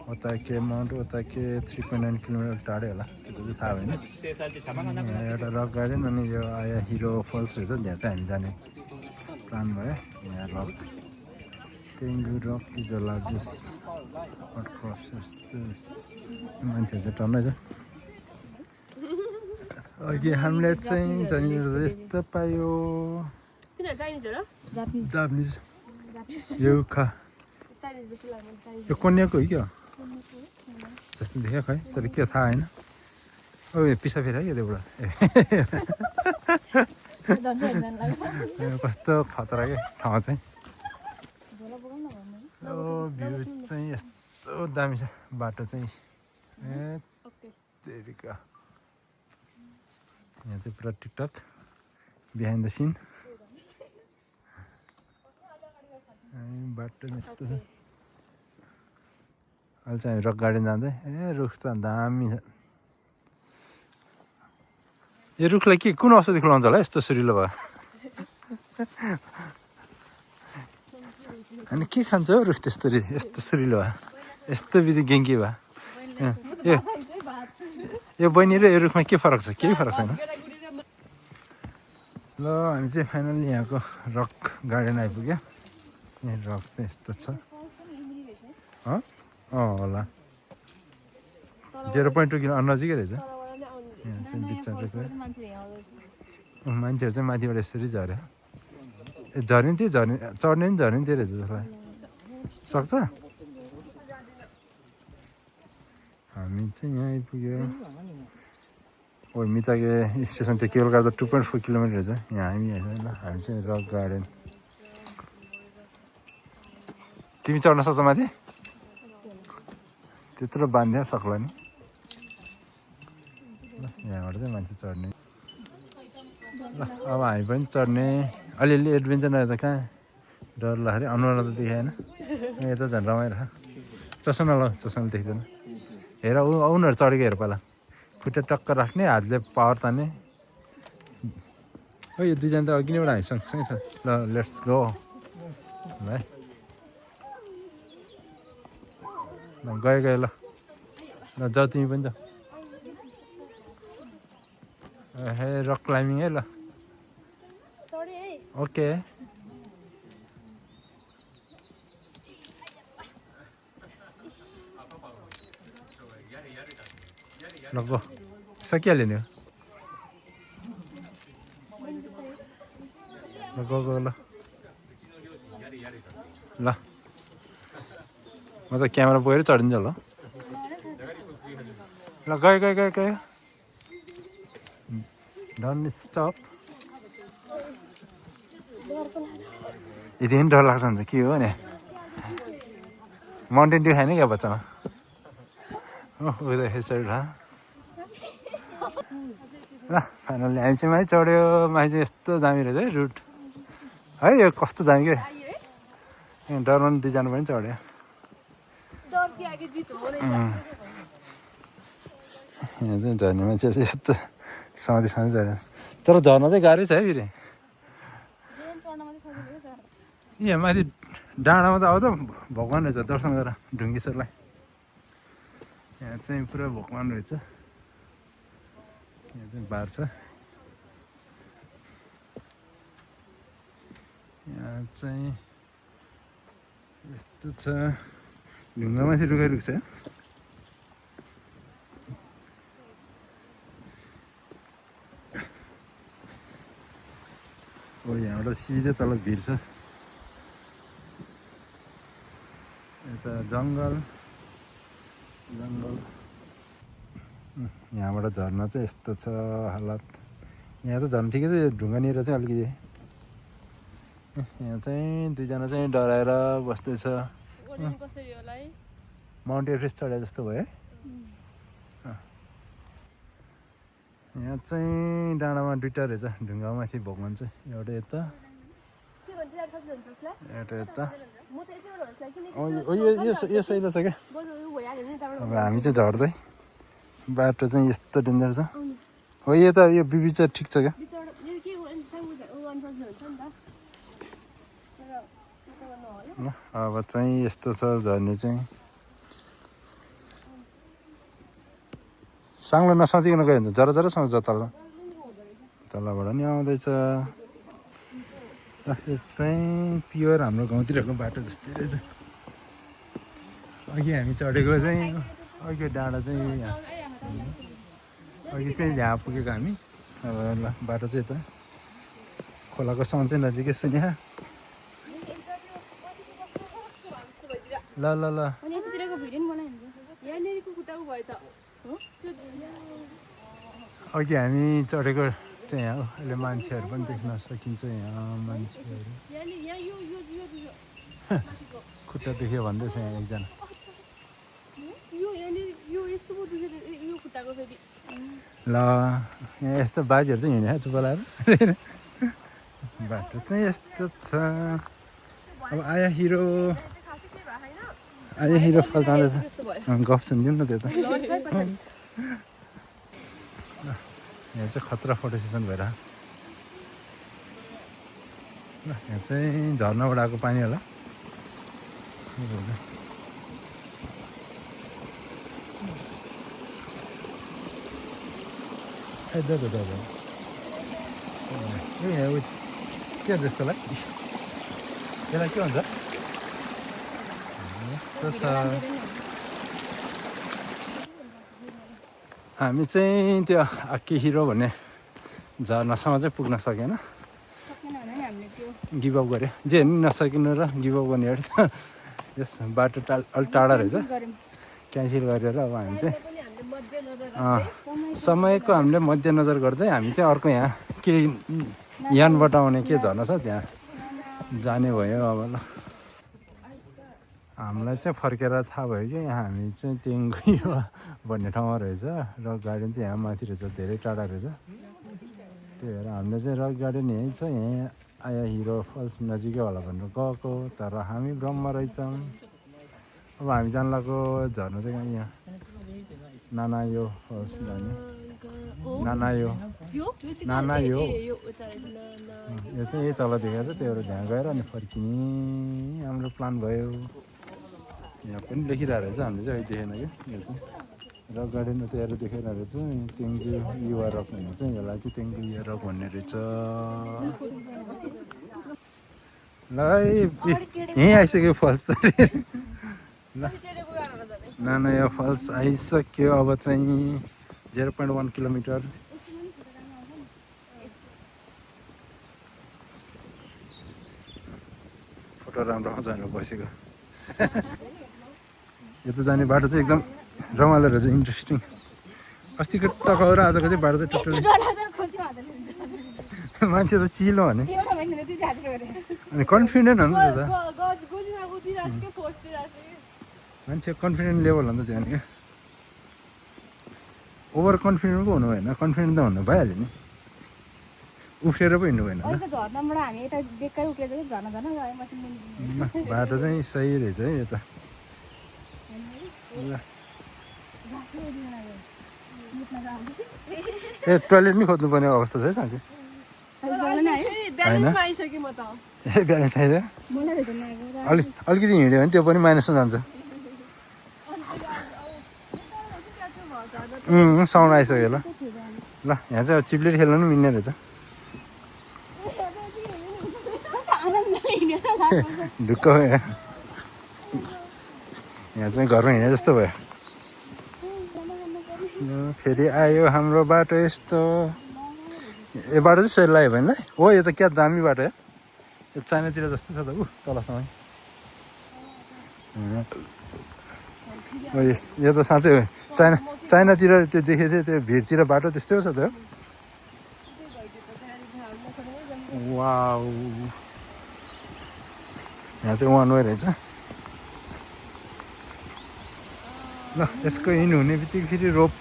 Speaker 1: उता के माउन्ट उता के 3.9 किलोमिटर टाढै होला त्यो चाहिँ थाहा भएन यहाँ एउटा रक गार्डन अनि यो आयो हिरो फल्स रहेछ त्यहाँ चाहिँ हामी जाने प्लान भयो यहाँ rock Tengu rock is the largest hot crops मान्छेहरू चाहिँ टन्नै छ अघि हामीले चाहिँ चाइनिज यस्तो पायो
Speaker 3: तिनीहरू चाइनिज हो र
Speaker 1: जापानिज यो खा
Speaker 3: चाइनिज बेसी लाग्छ
Speaker 1: यो कन्याको हो क्या जस्तो देख्यो खै तर के थाहा होइन ओ पिसा फेरि है यो देउडा कस्तो खतरा के ठाउँ चाहिँ ओ भ्यू चाहिँ यस्तो दामी छ बाटो चाहिँ ए तेरिका यहाँ चाहिँ पुरा टिकटक बिहाइन्ड द सिन बाटो यस्तो छ अहिले चाहिँ हामी रक गार्डन जाँदै ए रुख त दामी छ यो रुखलाई के कुन औषधि खुवाउँछ होला यस्तो सुरिलो भयो अनि के खान्छ हौ रुख त्यस्तरी यस्तो सुरिलो भयो यस्तो विधि गेङ्गी भयो यो बहिनी र यो रुखमा के फरक छ केही फरक छैन ल हामी चाहिँ फाइनली यहाँको रक गार्डन आइपुग्यो यहाँ रक चाहिँ यस्तो छ होला 0.2 किलो नजिकै रहेछ यहाँ चाहिँ बिचमा मान्छेहरू चाहिँ माथिबाट यसरी झऱ्यो ए झर्ने थियो झर्ने चढ्ने पनि झर्ने थियो रहेछ जसलाई सक्छ हामी चाहिँ यहाँ आइपुग्यो ओ मिताके स्टेसन त्यो केवल गाडा 2.4 किलोमिटर छ यहाँ हामी हामी चाहिँ रक गार्डन तिमी चढ्न सक्छौ माथि त्यत्रो बाँध्यो सक्ला नि ल यहाँबाट चाहिँ मान्छे चढ्ने ल अब हामी पनि चढ्ने अलिअलि एडभेन्चर नहेर त कहाँ डर लाग्यो अनुहार त देखाएन यता झन् रमाइरह चस्मा ल चस्मा देख्दैन हेर उनीहरू चढेको हेर पहिला खुट्टा टक्क राख्ने हातले पावर तान्ने हो यो दुईजना त अघि नैबाट हामी सँगसँगै छ ल लेट्स गो ल गयो ल ल जाऊ तिमी पनि जाऊ हे रक क्लाइम्बिङ है ल ओके ल गो सकिहाल्यो नि ल गो गो ल ल म त क्यामेरा बोकेर चढिन्छ ल ल गयो गयो गयो गयो डोन्ट स्टप यति डर लाग्छ हुन्छ के हो नि माउन्टेन ड्यू खाने क्या बच्चामा उता चढ ल फाइनल्ली हामी चाहिँ माथि चढ्यो माथि चाहिँ यस्तो दामी रहेछ है रुट है यो कस्तो दामी क्या डरमा पनि दुईजना पनि चढ्यो यहाँ चाहिँ झर्नेमा चाहिँ यस्तो सधैँ सधैँ झर्ने तर झर्न चाहिँ गाह्रै छ है फेरि यहाँ माथि डाँडामा त अब त भगवान् रहेछ दर्शन गर ढुङ्गेश्वरलाई यहाँ चाहिँ पुरा भगवान् रहेछ यहाँ चाहिँ बार छ यहाँ चाहिँ यस्तो छ ढुङ्गामाथि रुखाइरुख छ हो यहाँबाट सिधै तल भिर छ यता जङ्गल यहाँबाट झर्ना चाहिँ यस्तो छ हालत यहाँ त झन् ठिकै छ यो ढुङ्गानिर चाहिँ अलिकति यहाँ चाहिँ दुईजना चाहिँ डराएर बस्दैछ माउन्ट एभरेस्ट चढे जस्तो भयो है यहाँ चाहिँ डाँडामा दुईवटा रहेछ ढुङ्गामाथि भगवान् चाहिँ एउटा यता एउटा यता यो सहिलो छ क्या अब हामी चाहिँ झर्दै बाटो चाहिँ यस्तो डेन्जर छ हो यता यो बिबी चाहिँ ठिक छ क्या अब चाहिँ यस्तो छ झर्ने चाहिँ साङ्लो नसाथिकन गयो भने जरा जरासँग तलबाट नि आउँदैछ यो चाहिँ प्योर हाम्रो गाउँतिरको बाटो जस्तै रहेछ अघि हामी चढेको चाहिँ अघि डाँडा चाहिँ यहाँ अघि चाहिँ यहाँ पुगेको हामी अब ल बाटो चाहिँ यता खोलाको साउन्ड चाहिँ नजिकै सुन्या ल ल ल अघि हामी चढेको चाहिँ यहाँ हो अहिले मान्छेहरू पनि देख्न सकिन्छ यहाँ मान्छेहरू खुट्टा देख्यो भन्दैछ यहाँ एकजना ल यहाँ यस्तो बाजेहरू चाहिँ हिँड्यो चुप लगाएर बाटो चाहिँ यस्तो छ अब आया हिरो फल जाँदैछ गफ सुनिदिउँ न त्यो त यहाँ चाहिँ खतरा फोटो सेसन भएर यहाँ चाहिँ झर्नाबाट आएको पानी होला के हुन्छ यस्तोलाई यसलाई के भन्छ हामी चाहिँ त्यो आक्की हिरो भन्ने झर्नासम्म चाहिँ पुग्न सकेन गिभअप गऱ्यो जे नसकिनु र गिभअप गर्ने अरे यस बाटो अलिक टाढा रहेछ क्यान्सल गरेर अब हामी चाहिँ समयको हामीले मध्यनजर गर्दै हामी चाहिँ अर्को यहाँ के यानबाट आउने के झर्ना छ त्यहाँ जाने भयो अब ल हामीलाई चाहिँ फर्केर थाहा भयो कि यहाँ हामी चाहिँ टेङ्गु भन्ने ठाउँमा रहेछ रक गार्डन चाहिँ यहाँ माथि रहेछ धेरै टाढा रहेछ त्यही भएर हामीले चाहिँ रक गार्डन यहीँ छ यहीँ आया हिरो फल्स नजिकै होला भनेर गएको तर हामी भ्रममा रहेछौँ अब हामी जान लागेको झर्नु चाहिँ यहाँ नानायो फल्स जाने नानायो यो चाहिँ यही तल देखाएको छ त्यही भएर त्यहाँ गएर अनि फर्किने हाम्रो प्लान भयो यहाँ पनि लेखिरहेको रहेछ हामीले चाहिँ अहिले देखेन कि यो चाहिँ रक गार्डन त्यहाँ देखाइरहेको रहेछ टेङ्गु युवा रक भन्ने चाहिँ यसलाई चाहिँ टेङ्गु युवा रक भन्ने रहेछ ल यहीँ आइसक्यो फल्स ल नानाया फल्स आइसक्यो अब चाहिँ 0.1 किलोमिटर फोटो राम्रो आउँछ भनेर बसेको यो त जाने बाटो चाहिँ एकदम रमाइलो रहेछ इन्ट्रेस्टिङ अस्तिको तकाउ र आजको चाहिँ बाटो चाहिँ टोटली मान्छे त चिलो भने अनि कन्फिडेन्ट हो नि त मान्छे कन्फिडेन्ट लेभल हो नि त त्यहाँ क्या ओभर कन्फिडेन्ट पो हुनु भएन कन्फिडेन्ट त भन्नु भइहाल्यो नि उफ्रेर पो हिँड्नु भएन बाटो चाहिँ सही रहेछ है यता ए टोइलेट नि खोज्नुपर्ने अवस्था छ है साँच्चै होइन
Speaker 3: म त
Speaker 1: ए ब्यालेन्स छैन
Speaker 2: मलाई भेट्न आएको
Speaker 1: अलिकति हिँड्यो भने त्यो पनि माइनसमा जान्छ साउन्ड आइसक्यो ल ल यहाँ चाहिँ अब चिप्लेर खेल्नु पनि मिल्ने रहेछ ढुक्क भयो यहाँ चाहिँ घरमा हिँडे जस्तो भयो फेरि आयो हाम्रो बाटो यस्तो यो बाटो चाहिँ सेल लाग्यो भने हो यो त क्या दामी बाटो हो यो चाइनातिर जस्तो छ त तलसम्म यो त साँच्चै हो चाइनातिर त्यो देखेको थियो त्यो भिडतिर बाटो त्यस्तै छ त वाउ यहाँ चाहिँ वान वे रहेछ ल यसको हिँड्नु हुने बित्तिकै फेरि रोप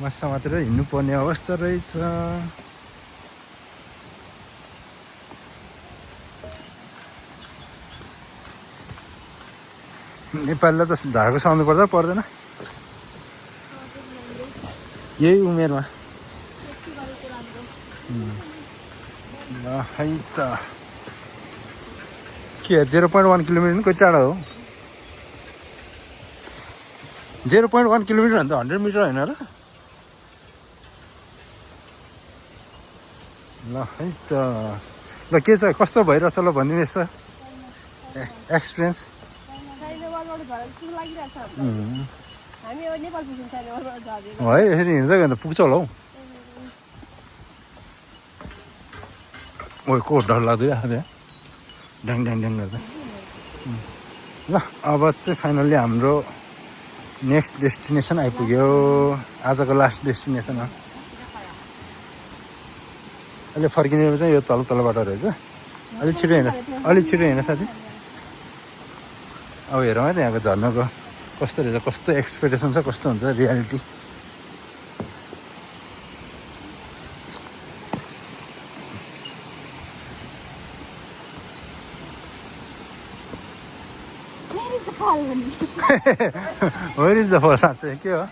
Speaker 1: माछा मात्र हिँड्नु पर्ने अवस्था रहेछ नेपालीलाई त धागो सुहाउनु पर्छ पर्दैन यही उमेरमा ल है त के 0.1 किलोमिटर नि कति टाढा हो 0.1 किलोमिटर भन्दा 100 मिटर होइन र ल है त ल के छ कस्तो भइरहेछ ल भनिदिनु यसो एक्सपिरियन्स है यसरी हिँड्दै गयो भने त पुग्छ होला हौ ओ को डर लाग्दै आएको ड्याङ ड्याङ ड्याङ गर्दा ल अब चाहिँ फाइनल्ली हाम्रो नेक्स्ट डेस्टिनेसन आइपुग्यो आजको लास्ट डेस्टिनेसन हो अहिले फर्किने चाहिँ यो तल बाटो रहेछ अलिक छिटो हिँड साथी अब हेरौँ है त यहाँको झर्नाको कस्तो रहेछ कस्तो एक्सपेक्टेसन छ कस्तो हुन्छ reality Where is the fall? साँच्चै के हो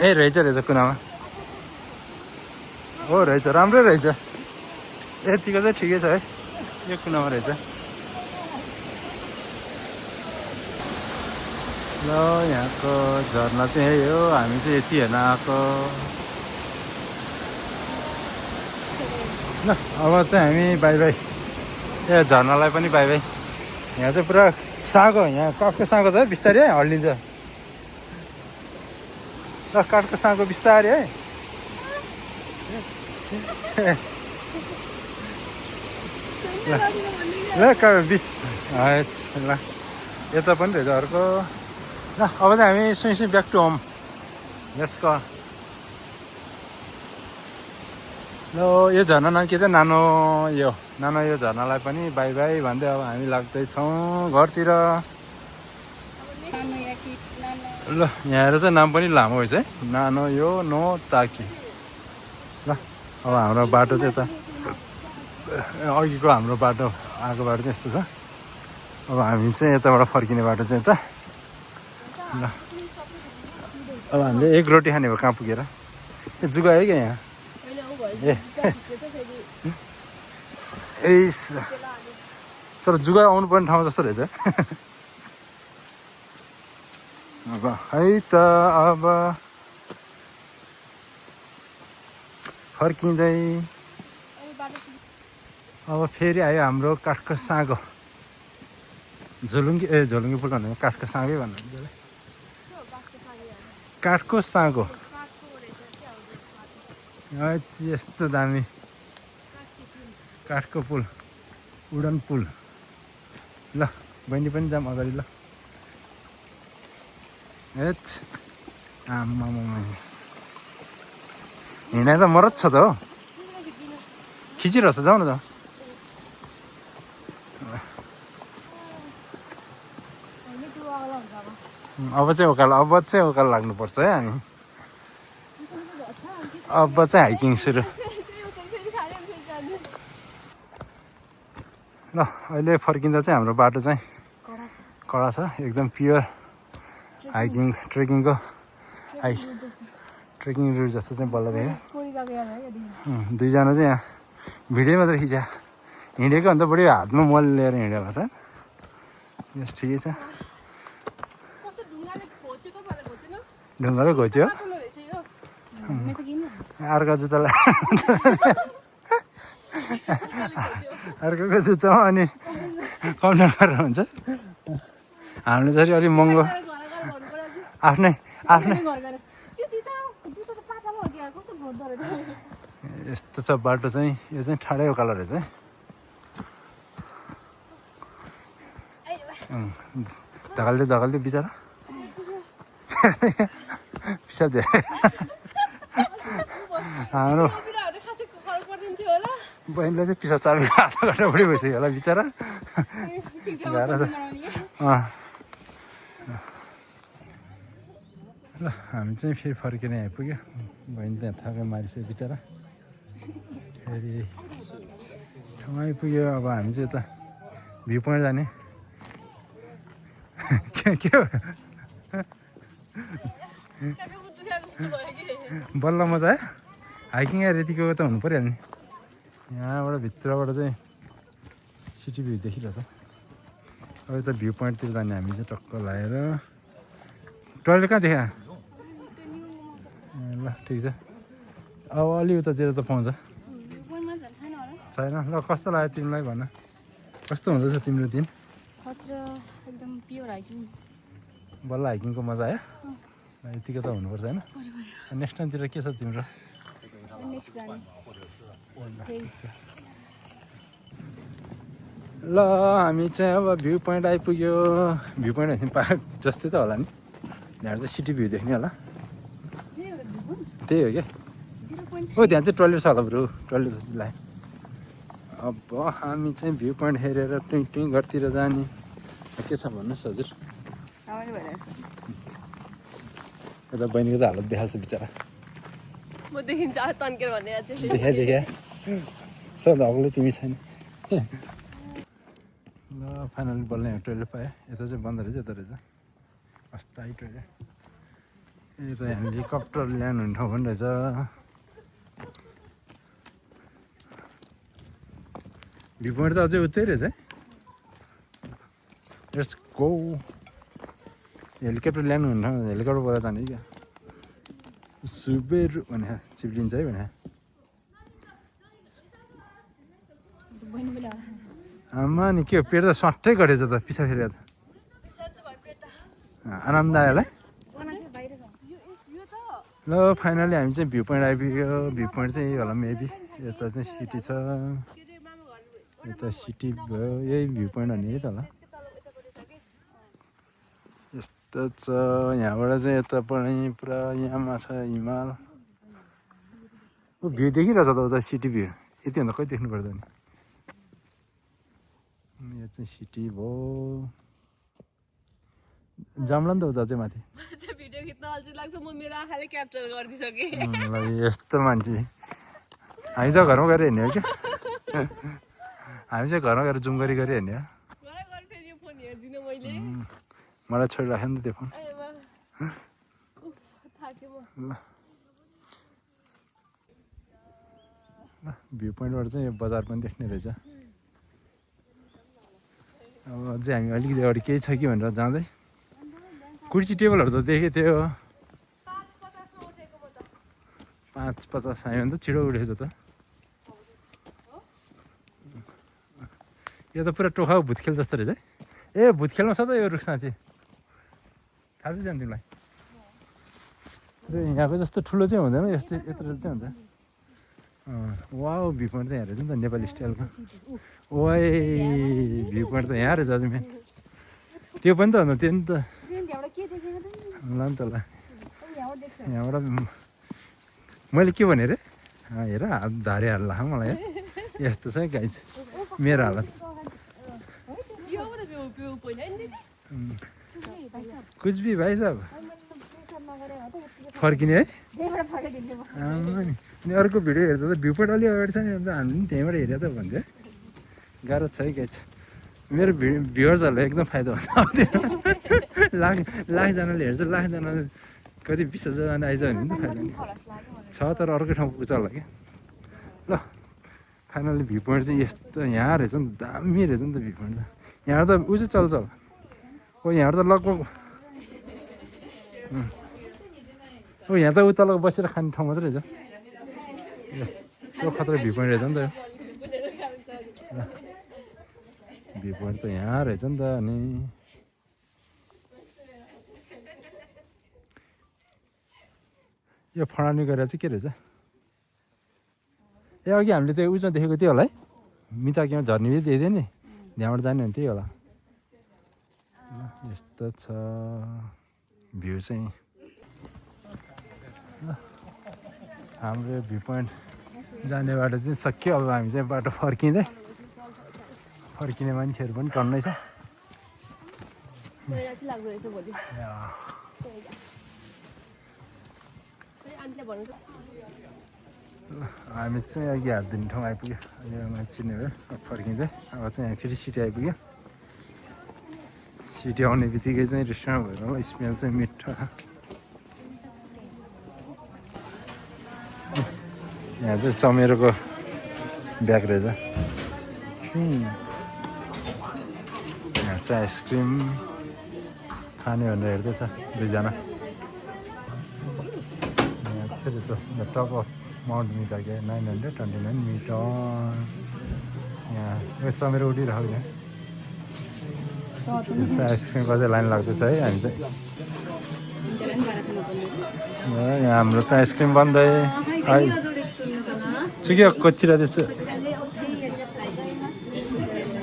Speaker 1: ए रहेछ कुनामा हो रहेछ राम्रै रहेछ यतिको चाहिँ ठिकै छ है यो कुनामा रहेछ ल यहाँको झर्ना चाहिँ यही हो हामी चाहिँ यति हेर्न आएको ल अब चाहिँ हामी बाई बाई ए झर्नालाई पनि बाई बाई यहाँ चाहिँ पुरा साँगो यहाँ काठको साँगो छ है बिस्तारै है हल्लिन्छ ल काठको साँगो बिस्तारै है ल ल यता पनि रहेछ अर्को ल अब चाहिँ हामी सुई back to home let's go ल यो झर्ना नाम के चाहिँ नानो यो झर्नालाई पनि बाई बाई भन्दै अब हामी लाग्दैछौँ घरतिर ल यहाँ चाहिँ नाम पनि लामो रहेछ है नानो यो नो ताकी ल अब हाम्रो बाटो चाहिँ यता अघिको हाम्रो बाटो आएको बाटो चाहिँ यस्तो छ अब हामी चाहिँ यताबाट फर्किने बाटो चाहिँ यता ल अब हामीले एक रोटी खाने भयो कहाँ पुगेर यो जुगा है क्या यहाँ ए तर जुगा आउनुपर्ने ठाउँ जस्तो रहेछ अब है त अब फर्किँदै अब फेरि आयो हाम्रो काठको साँगो झोलुङ्गी पुल भन्नु काठको साँगै भन्नुहुन्छ काठको साँगो यस्तो दामी काठको पुल उडन पुल ल बहिनी पनि जाऊँ अगाडि ल आमा हिँडाइ त मरत छ त हो खिचिरहेछ जाऊ न त अब चाहिँ उकालो लाग्नुपर्छ है हामी अब चाहिँ हाइकिङ सुरु ल अहिले फर्किँदा चाहिँ हाम्रो बाटो चाहिँ कडा छ एकदम प्योर हाइकिङ ट्रेकिङ रुट जस्तो चाहिँ बल्ल देखेँ दुईजना चाहिँ यहाँ भिडियो मात्र खिच्या हिँडेको अन्त बढी हातमा मल लिएर हिँडेको छ यस ठिकै छ ढुङ्गाले घोच्यो अर्को जुत्ता अर्कोको जुत्तामा अनि कम्प्लेन गरेर हुन्छ हामीले चाहिँ अलिक महँगो आफ्नै यस्तो छ बाटो चाहिँ यो चाहिँ ठाडै उकालो रहेछ है धकाल्दै बिचरा पिसाब धेरै हाम्रो बहिनीलाई चाहिँ पिसाब चाबेको आधा घन्टा बढी भइसक्यो होला बिचरा गाह्रो छ ल हामी चाहिँ फेरि फर्किने आइपुग्यो बहिनी त्यहाँ थाकै मारिसक्यो बिचरा फेरि ठाउँ आइपुग्यो अब हामी चाहिँ यता भ्यू पोइन्ट जाने के हो बल्ल मजा आयो हाइकिङ आएर यतिको त हुनु पऱ्यो नि यहाँबाट भित्रबाट चाहिँ सिटी भ्यू देखिरहेछ अब यता भ्यू पोइन्टतिर जाने हामी चाहिँ टक्क लगाएर टोइलेट कहाँ देखा ल ठिक छ अब अलि उतातिर त पाउँछ छैन ल कस्तो लाग्यो तिमीलाई भन कस्तो हुँदैछ तिम्रो दिन बल्ल हाइकिङको मजा आयो यतिको त हुनुपर्छ होइन नेक्स्ट टाइमतिर के छ तिम्रो ल हामी चाहिँ अब भ्यू पोइन्ट आइपुग्यो भ्यू पोइन्ट होइन पार्क जस्तै त होला नि त्यहाँ चाहिँ सिटी भ्यू देख्ने होला त्यही हो क्या हो त्यहाँ चाहिँ टोइलेट छ होला ब्रो टोइलेट जतिलाई अब हामी चाहिँ भ्यू पोइन्ट हेरेर टुइङ घरतिर जाने के छ भन्नुहोस् हजुर यता बहिनीको त हालत देखाल्छ बिचरा देखा सधैँ अग्लो तिमी छैन ल फाइनली बल्ल यहाँ टोइलेट पाएँ यता चाहिँ बन्द रहेछ यता रहेछ अस्थायी टोइलेट यता यहाँ हेलिकप्टर ल्यान्ड हुने ठाउँ पनि रहेछ भ्यू पोइन्ट त अझै उतै रहेछ है लेट्स गो हेलिकप्टर ल्यान्ड हुने ठाउँ हेलिकप्टरबाट जाने क्या सुबेर भने चिप्लिन्छ है भने आमा नि के हो पेट त सट्टै घटेछ त पिछा फेरि त आरामदायकलाई ल फाइनली हामी चाहिँ भ्यू पोइन्ट आइपुग्यो भ्यू पोइन्ट चाहिँ यही होला मेबी यता चाहिँ सिटी छ यता सिटी भयो यही भ्यू पोइन्ट भन्ने त होला यस्तो छ यहाँबाट चाहिँ यता पनि पुरा यहाँमा छ हिमाल भ्यू देखिरहेछ त उता सिटी भ्यू यति भन्दा खै देख्नु पर्दैन यो चाहिँ सिटी भयो जाम्ला नि त उता चाहिँ माथि
Speaker 3: भिडियो खिच्न अल्छी लाग्छ म मेरो आँखाले क्याप्चर गरिदिसकेँ
Speaker 1: यस्तो मान्छे हामी त घरमा गएर हेर्ने हो क्या हामी चाहिँ घरमा गएर जुम गरी हेर्ने हो मलाई छोडिराख्यो नि त त्यो फोन ल भ्यू पोइन्टबाट चाहिँ यो बजार पनि देख्ने रहेछ अब अझै हामी अलिकति अगाडि केही छ कि भनेर जाँदै कुर्सी टेबलहरू त देखेको थियो 5-50 आयो भने त छिटो उठेछ त यो त पुरा टोखाको भुतखेल जस्तो रहेछ है ए भुतखेलमा छ त यो रुख साँच्ची थाहा चाहिँ जान्छ तिमीलाई यहाँको जस्तो ठुलो चाहिँ हुँदैन यस्तो यत्रो चाहिँ हुन्छ वाउ भ्यू पोइन्ट त यहाँ रहेछ नि त नेपाली स्टाइलको ओए भ्यू पोइन्ट त यहाँ रहेछ हजुर त्यो पनि त हो त्यो नि त ल नि त ल यहाँबाट मैले के भने रे हेर हात धारे हाल्ला मलाई यस्तो छ गाइज मेरो हालत कुछ भी भाइ साहब फर्किने है अनि अर्को भिडियो हेर्दा त भ्यू पोइन्ट अलिक अगाडि छ नि अन्त हामीले पनि त्यहीँबाट हेरेँ त भन्छ गाह्रो छ है गाइज मेरो भ्युवर्सहरूलाई एकदम फाइदा हुन्छ लाखजनाले हेर्छ लाखजनाले कति 20,000 आइज भने त फाइदा छ तर अर्कै ठाउँ पुग्छ होला क्या ल फाइनली भ्यू पोइन्ट चाहिँ यस्तो यहाँ रहेछ नि दामी रहेछ नि त भ्यू पोइन्ट त यहाँ त उ चाहिँ चल्छ होला हो यहाँ त लगभग हो यहाँ त उता बसेर खाने ठाउँ मात्रै रहेछ यस्तो खतरा भ्यू पोइन्ट रहेछ नि त भ्यू पोइन्ट त यहाँ रहेछ नि त अनि यो फडानी गरेर चाहिँ के रहेछ ए अघि हामीले त्यो उजमा देखेको थियो होला है मिताकीमा झर्ने देख्यो नि त्यहाँबाट जाने भने त्यही होला यस्तो छ भ्यू चाहिँ हाम्रो भ्यू पोइन्ट जाने बाटो चाहिँ सक्यो अब हामी चाहिँ बाटो फर्किँदै फर्किने मान्छेहरू पनि टन्नै छ हामी चाहिँ अघि हात धुने ठाउँ आइपुग्यो यो चिने भयो फर्किँदै अब चाहिँ यहाँ फेरि सिटी आइपुग्यो सिटी आउने बित्तिकै चाहिँ रेस्टुरेन्ट भएर होला स्मेल चाहिँ मिठो यहाँ चाहिँ चमेरोको ब्याग रहेछ यहाँ चाहिँ आइसक्रिम खाने भनेर हेर्दैछ दुईजना यहाँ चाहिँ रहेछ the top of mount Mitake 929 metre यहाँ यो चमेरो उडिरहेको यहाँ आइसक्रिमको चाहिँ लाइन लाग्दैछ है हामी चाहिँ यहाँ हाम्रो चाहिँ आइसक्रिम बन्दै है चुक्यो कोचिरा त्यस्तो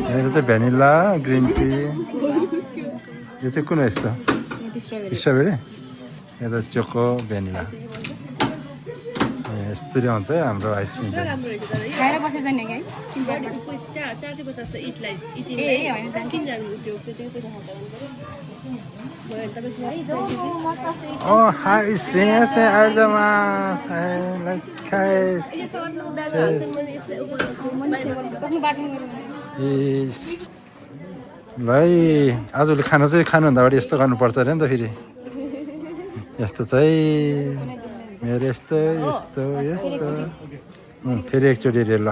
Speaker 1: यहाँको चाहिँ भ्यानिला ग्रिन टी यो चाहिँ कुन हो यस्तो स्ट्रबेरी यो त चोको भ्यानिला यस्तरी हुन्छ है हाम्रो आइसक्रिम चाहिँ Oh, hi, c'est Ardamas. भाइ आजले खाना चाहिँ खानुभन्दा अगाडि यस्तो गर्नुपर्छ अरे नि त फेरि यस्तो चाहिँ मेरो यस्तो यस्तो यस्तो फेरि एकचोटि रे ल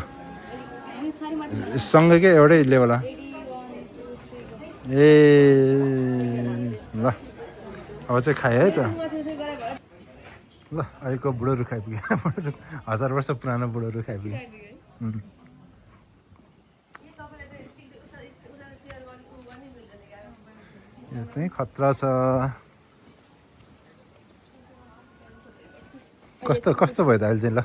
Speaker 1: सँगैकै एउटै लेभल ए ल अब चाहिँ खाएँ है त ल अहिलेको बुढो रुख आइपुग्यो 1000 वर्ष पुरानो बुढो रुख आइपुग्यो यो चाहिँ खतरा छ कस्तो कस्तो भयो त अहिले चाहिँ ल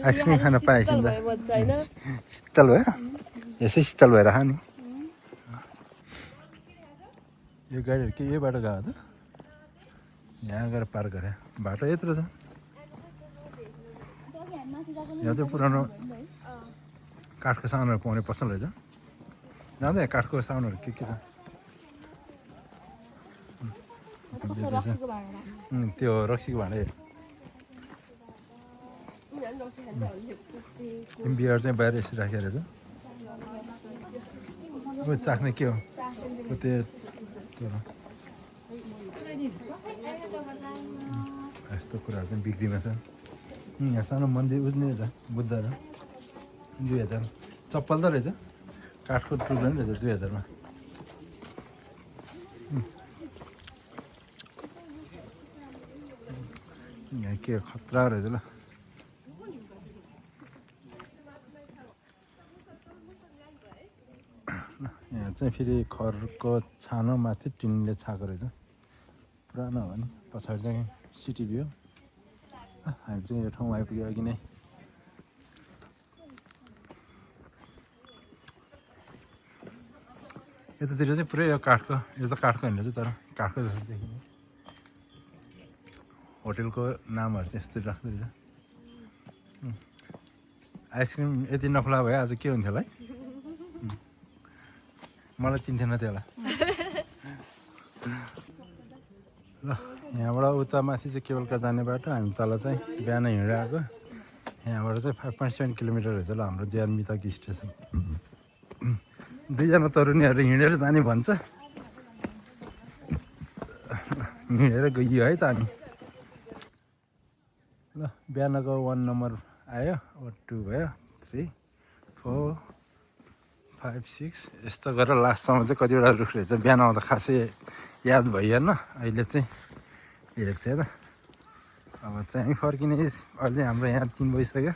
Speaker 1: आइसक्रिम खान पाएछ नि त शीतल भयो यसै शीतल भएर खा नि यो गाडीहरू के यो बाटो गयो त यहाँ गएर पार गरे बाटो यत्रो छ यहाँ चाहिँ पुरानो काठको सामानहरू पाउने पसल रहेछ जाँदा यहाँ काठको सामानहरू के छ त्यो रक्सीको भाँडा बियर चाहिँ बाहिर यसरी राखेर रहेछ चाख्ने के हो त्यो यस्तो कुराहरू चाहिँ बिक्रीमा छ यहाँ सानो मन्दिर उज्ने रहेछ बुद्ध र 2000 चप्पल त रहेछ काठको टुक्रा पनि रहेछ 2000 मा यहाँ के खतरा रहेछ ल यहाँ चाहिँ फेरि खरको छानो माथि टिनले छाएको रहेछ पुरानो हो नि पछाडि चाहिँ सिटी भ्यू हामी चाहिँ यो ठाउँमा आइपुग्यो अघि नै यतातिर चाहिँ पुरै यो काठको यो त काठको होइन चाहिँ तर काठको जस्तो देखिने होटेलको नामहरू चाहिँ यस्तै राख्दो रहेछ आइसक्रिम यति नखुला भए आज के हुन्थ्यो होला है मलाई चिन्थेन त्यो होला ल यहाँबाट उता माथि चाहिँ केवल कार जाने बाटो हामी तल चाहिँ बिहान हिँडेर आएको यहाँबाट चाहिँ 5.7 किलोमिटर रहेछ ल हाम्रो जेआर मिताकी स्टेसन दुईजना तरुणीहरू हिँडेर जाने भन्छ हिँडेर गइयो है त अनि ल बिहानको 1 नम्बर आयो अब 2 भयो 3 4 5 6 यस्तो गरेर लास्टसम्म चाहिँ कतिवटा रुख रहेछ बिहान आउँदा खासै याद भइएन अहिले चाहिँ हेर्छ त अब चाहिँ हामी फर्किने अहिले हाम्रो यहाँ 3 बजिसक्यो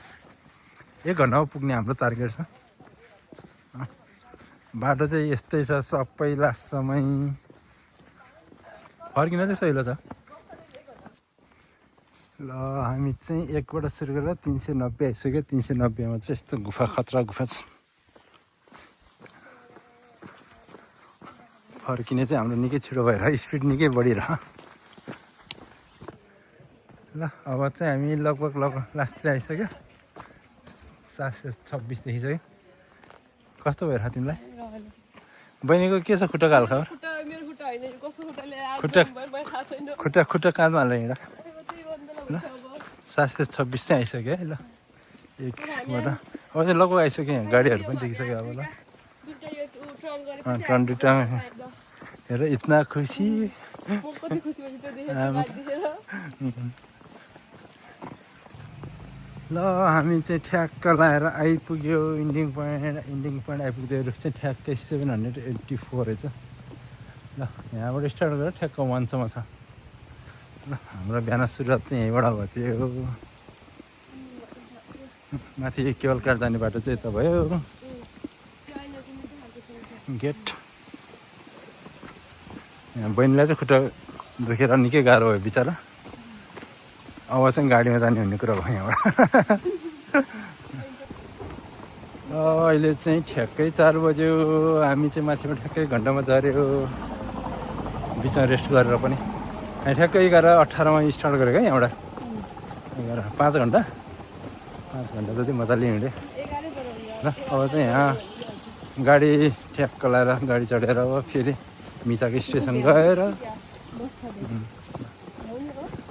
Speaker 1: 1 घन्टामा पुग्ने हाम्रो टार्गेट छ बाटो चाहिँ यस्तै छ सबै लास्टसम्मै फर्किन चाहिँ सहिलो छ ल हामी चाहिँ 1 बाट सुरु गरेर 390 आइसक्यो 390 मा चाहिँ यस्तो गुफा खतरा गुफा छ फर्किने चाहिँ हाम्रो निकै छिटो भएर स्पिड निकै बढिरह ल अब चाहिँ हामी लगभग लास्टतिर आइसक्यो 726 देखिसक्यो कस्तो भइरहेको तिमीलाई बहिनीको के छ खुट्टाको हाल खबर खुट्टा काँधमा हाल्दा हिँड ल 726 चाहिँ आइसक्यो है ल एकबाट अब चाहिँ लगभग आइसक्यो यहाँ गाडीहरू पनि देखिसक्यो अब ल टन हेर इतना खुसी ल हामी चाहिँ ठ्याक्क लाएर आइपुग्यो इन्डिङ पोइन्ट आइपुग्यो रुख चाहिँ ठ्याक्कै 784 रहेछ ल यहाँबाट स्टार्ट गरेर ठ्याक्क 1 सम्म छ ल हाम्रो बिहान सुरुवात चाहिँ यहीँबाट भएको थियो माथि केवल कार जाने बाटो चाहिँ यता भयो गेट यहाँ बहिनीलाई चाहिँ खुट्टा दुखेर निकै गाह्रो भयो बिचरा अब चाहिँ गाडीमा जाने भन्ने कुरा भयो यहाँबाट अहिले चाहिँ ठ्याक्कै 4 बज्यो हामी चाहिँ माथिबाट ठ्याक्कै घन्टामा झऱ्यो बिचमा रेस्ट गरेर पनि हामी ठ्याक्कै 11:18 मा स्टार्ट गरेको है यहाँबाट 5 घन्टा जति मजाले हिँड्यो ल अब चाहिँ यहाँ गाडी ठ्याक्क लाएर गाडी चढेर अब फेरि मिताको स्टेसन गएर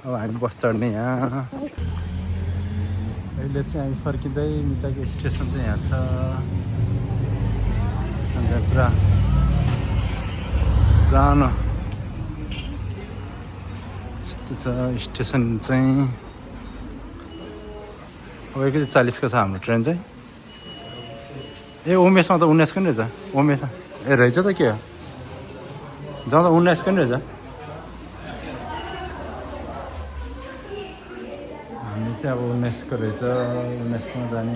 Speaker 1: अब हामी बस चढ्ने यहाँ अहिले चाहिँ हामी फर्किँदै मिताको स्टेसन चाहिँ यहाँ छ स्टेसन चाहिँ पुरा पुरानो यस्तो छ स्टेसन चाहिँ अब एकैचोटि 40 को छ हाम्रो ट्रेन चाहिँ ए उमेशमा त 19 को नि रहेछ उमेशमा ए रहेछ त के हो जाँदा 19 को नि रहेछ हामी चाहिँ अब 19 को रहेछ 19 मा जाने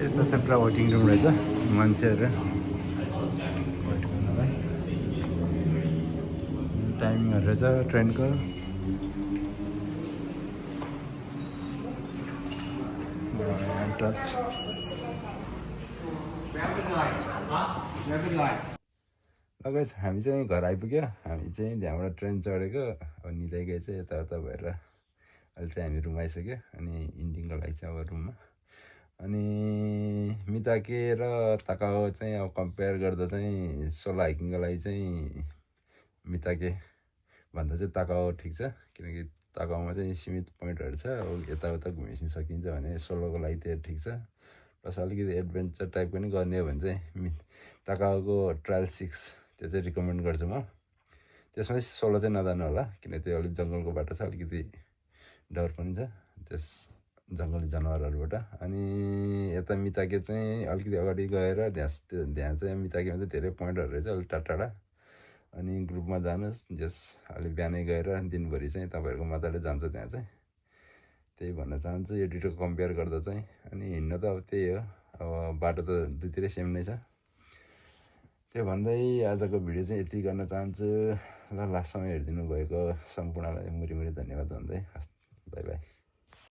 Speaker 1: यता चाहिँ पुरा वेटिङ रुम रहेछ मान्छेहरू वेट गर्नलाई टाइमिङहरू रहेछ ट्रेनको लगेज हामी चाहिँ घर आइपुग्यो हामी चाहिँ त्यहाँबाट ट्रेन चढेको अब निदाइ गए चाहिँ यताउता भएर अहिले चाहिँ हामी रुम आइसक्यो अनि इन्डिङको लागि चाहिँ अब रुममा अनि मिताके र ताकाओ चाहिँ अब कम्पेयर गर्दा चाहिँ सोलो हाइकिङको लागि चाहिँ मिताके भन्दा चाहिँ ताकाओ ठिक छ किनकि ताकाओमा चाहिँ सीमित पोइन्टहरू छ अब यताउता घुमिसिन सकिन्छ भने सोलोको लागि त्यो ठिक छ प्लस अलिकति एडभेन्चर टाइपको पनि गर्ने हो भने चाहिँ ताकाओको ट्रायल 6 त्यो चाहिँ रिकमेन्ड गर्छु म त्यसमा चाहिँ सोलो चाहिँ नजानु होला किन त्यो अलिक जङ्गलको बाटो छ अलिकति डर पनि छ त्यस जङ्गली जनावरहरूबाट अनि यता मिताके चाहिँ अलिकति अगाडि गएर त्यहाँ चाहिँ मिताकेमा चाहिँ धेरै पोइन्टहरू रहेछ अलिक टाढा अनि ग्रुपमा जानुहोस् जस अलि बिहानै गएर दिनभरि चाहिँ तपाईँहरूको मजाले जान्छ त्यहाँ चाहिँ त्यही भन्न चाहन्छु यो दुईटो कम्पेयर गर्दा चाहिँ अनि हिँड्न त अब त्यही हो अब बाटो त दुईतिरै सेम नै छ त्यो भन्दै आजको भिडियो चाहिँ यति गर्न चाहन्छु ल लास्टसम्म हेरिदिनु भएको सम्पूर्णलाई मुरी धन्यवाद भन्दै बाई बाई।